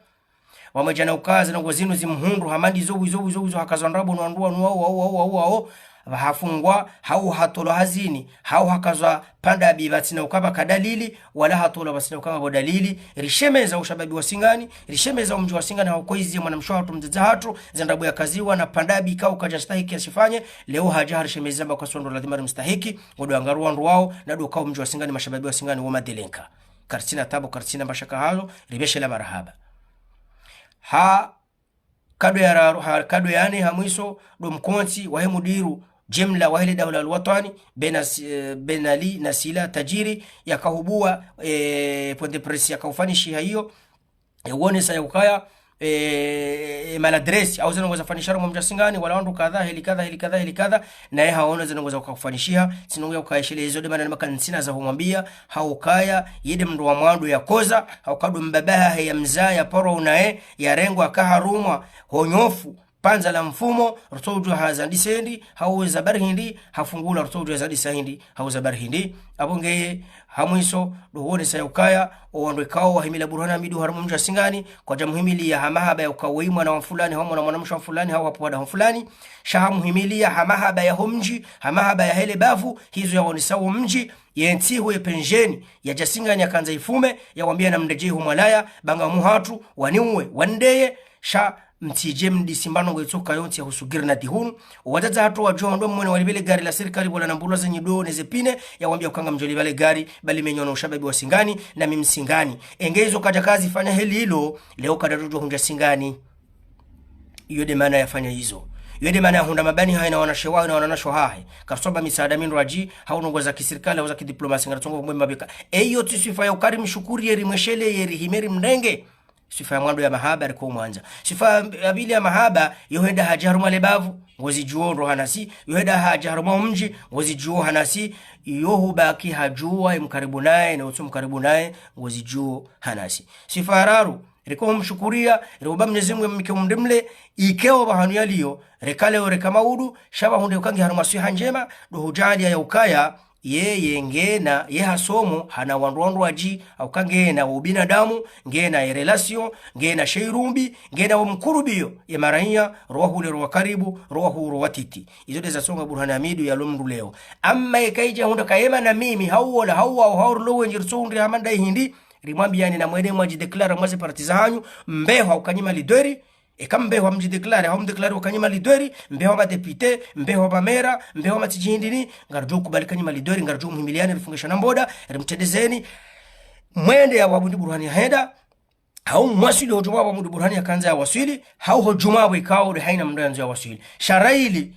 Pvamwedja na ukaya ze ndrongoo zinu zimhundru, hama ndizo wizo, wizo, wizo, hakazwa ndrabo no wandru wanu wao, wao, wao, wao, wao, pvahafungwa, hau hatolwa hazini, hau hakazwa pandabi pvatsina ukaya pvaka dalili, wala hatolwa pvatsina ukaya pvo dalili. Rishemeza ushababi wa Singani, rishemeza umdji wa Singani, hau koizi mwanamshe hatru, mdzadze hatru, ze ndrabo yakaziwa na pandabi ikao kadja stahiki yashifanye, leo hadja harishemeza amba kwa sondo ladhima rimstahiki, ngodo angaru wandru wao, na ndo ukao mdji wa Singani, mashababi wa Singani, wo madelenka. Karitsina tabu, karitsina mashaka hazo, ribeshelea marahaba. Ha kado ya raru, ha kado ya nne ha mwiso, ndo mkontsi wahe mudiru jemla wahe le Daula al-Watwani, Bena-, eh, Benali Nasila Tajiri, yakahubua, eh, point de presse yakaufanyishiha iyo, eh, uonesa ya ukaya, eh, eh, maladresi, au ze ndrongoo zafanyishiha harumwa mdji wa Singani, wala wandru kadha, heli kadha, heli kadha, heli kadha, naye haono ze ndrongoo zakaufanyishiha, tsi ndrongoo ya ukaya shile izo nde mana nimaka ntsina za humwambia, ha ukaya, ye nde mndru wa mwando yakoza, ha ukaya ndo mbaba hahe yamzaya, yaparwa unaye, yarengwa yaka harumwa ho nyofu, pvandza la mfumo, rutsoudjua hazandisa hindri, hau za bari hindri, hafungulwa rutsoudjua hazandisa hindri, hau za bari hindri. Apvo ngeye, ha mwiso, ndo huonesa ya ukaya, o wandru ikao wahimila Burhani Hamidu harumwa mdji wa Singani, kwadja muhimilia ha mahaba ya ukaya weyi mwana wa mfulani, hau mwana, mwanamshe wa mfulani, hau wapvwada wa mfulani, sha hamuhimilia ha mahaba ya ho mdji, ha mahaba ya hele bavu, hizo yaonesa wo mdji, ye ntsihu ye penjeni, yadja Singani yakandza ifume, yawambia namredjei ho mwalaya, ba ngamhutru, waniue, wandeye, sha mtsidje mdisi mba ndrongoo itsoka yontsi yahusu grenade hunu. Wadzadze hatru wadjo hondro mwone walipve le gari la sirikali pvola na mbulwa ze nyido ne ze pine, yawambia ukaya ngamdjo lipva le gari, ba limenywa no ushababi wa Singani, na mi Msingani. Enge izo kadja kazifanya heli ilo, leo kadjadjodjua hundja Singani. Iyo nde mana yafanya izo. Iyo nde mana yahundra mabani hahe na wanashe wahe na wananyasho hahe. Karisomba misaada mindrwadji, hau ndrongoo za kisirikali, hau za kidiplomasi, ngarisongo mwemba beka. Eyo tsi swifa ya ukaya rimshukuriye, rimwesheleye, rihime rimrenge. Swifa ya mwando ya mahaba riko mwandza. Swifa ya pvili ya mahaba, yo hwenda hadja harumwa le bavu, ngozidjuo ndo hanasi, yo hwenda hadja harumwa o mdji, ngozidjuo hanasi, yo hubaki hadjua ye mkaribu naye, na utso mkaribu naye, ngozidjuo hanasi. Swifa ya raru, riko humshukuria, riomba Mnyezi Mungu yamnike umri mle, ikeo pvahanu yaliyo, reka leo reka maudu, sha pvahundre ukaya nge harumwa swiha ndjema, ndo hudjaaliya ya ukaya, yeye ngena, ye hasomo, hana wandru wandrwadji, au ukaya ngena wo ubinadamu, ngena ye relation, ngena she irumbi, ngena wo mkurubio, ye maraiya, ro wahule ro wa karibu, ro wahuu ro watiti. Izo nde zasonga Burhani Hamidu yalo mndru leo. Amma yeka idja hundra kayema na mimi, hau wola, hau wao, hau rilo wendji, ritsohundre hama ndayi hindri, rimwambiani namwende mwadjidéclare mwa ze parti zahanyu, mbeho ukaya nyi malidweri, eka mbeho mdjidéclare, hau mdéclare ukaya nyi malidweri, mbeho madéputé, mbeho mamera, mbeho matsidji hindri ni, ngaridjo kubali ukaya nyi malidweri, ngaridjo muhimiliani, rifunge shana mboda, rimtrendezeni, mwende ya Bwabundi Burhani yahenda, hau mwaswili ho djumwa Bwabundi Burhani yakandza yawaswili, hau ho djumwa pvo ikao nde haina mndru yandzo yawaswili. Sha raili,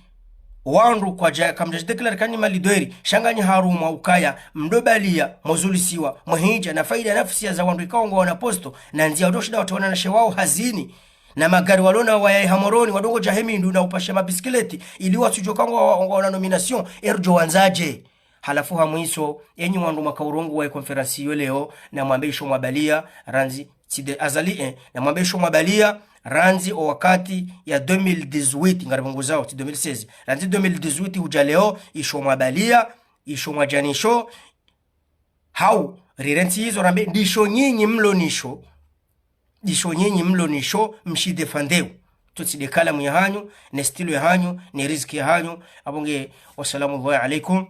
wandru kwadja, kamdjadjidéclare ukaya nyi malidweri, sha nganyi harumwa ukaya, mdo balia, mozulisiwa, mwehidja, na faida nafsia za wandru ikao ngwaona posto, na ndzia wadjo shinda watsahe wananyashe wao hazini, na magari walo nawo wayaye ha Moroni, wadungo dja he mindu na upasha mabisikileti, ili watsudjo ukaya ngwa, ngwaona nomination, eridjo wandzadje. Halafu ha mwiso, enyi wandru mwaka urongoa ye conférence iyo leo, namwambe isho mwabalia, randzi, tsi nde Azali, eh, namwambe isho mwabalia, randzi o wakati ya deux mille dix-huit, ngaripvunguzao, tsi deux mille seize, randzi deux mille dix-huit hudja leo, isho mwabalia, isho mwadjanisho, hau, rirentsi izo rambe, ndisho nyinyi mlo nisho, ndisho nyinyi mlo nisho, mshidéfendeu. Tsotsi nde kalamu yahanyu, ne stylo yahanyu, ne riziki yahanyu. Apvo nge, wassalamu alaikum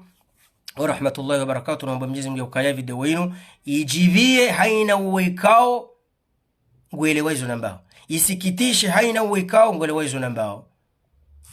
wa rahmatullahi wa barakatuh. Naomba Mnyezi Mungu ya ukaya video inu, idjipviye haina uwo ikao, ngwelewa izo nambao. Isikitishe haina uwo ikao, ngwelewa izo nambao.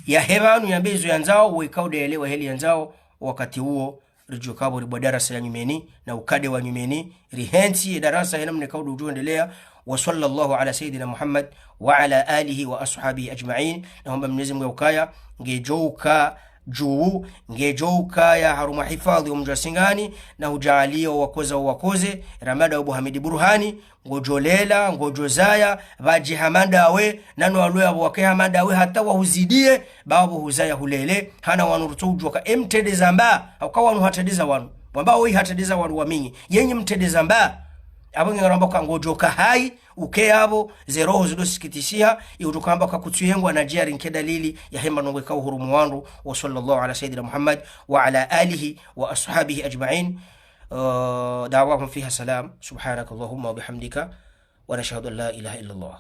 Yahe pvanu yambe izo yandzao, uwo ikao nde yelewa heli yandzao, wakati uwo, ridjo ukaya pvo ribua darasa ya nyumeni, na ukade wa nyumeni, rihentsi ye darasa hena mna ikao ndo udjo endelea, wa sallallahu ala sayyidina Muhammad, wa ala alihi wa ashabihi ajma'in, na homba Mnyezi Mungu ya ukaya, ngedjo uka djuu, ngedjo ukaya harumwa hifadhi wa mdji wa Singani, na hudjaalia wakoza wakoze, Ramada wa Buhamidi Burhani, ngodjo lela, ngodjo zaya, pvadji hama ndawe, nano walwe apvo wake hama ndawe, hata wahuzidie, ba apvo huzaya hulele, hana wanu rutso udjuwa ka emtrendeza mba, hauka wanu hatrendeza wanu. Wamba oyi hatrendeza wanu waminyi. Yenyi mtrendeza mba. Apvo nge ngaramba ka ngodjo ka hayi, uke apvo, ze roho zido sikitisiha, iudjo ka hamba ka kutsu yengwa na djari nke dalili, ya hemba nongwe ka uhurumu wandru, wa sallallahu ala sayyidina Muhammad, wa ala alihi, wa ashabihi ajma'in. آه، دعواهم فيها سلام. سبحانك اللهم وبحمدك، ونشهد أن لا إله إلا الله.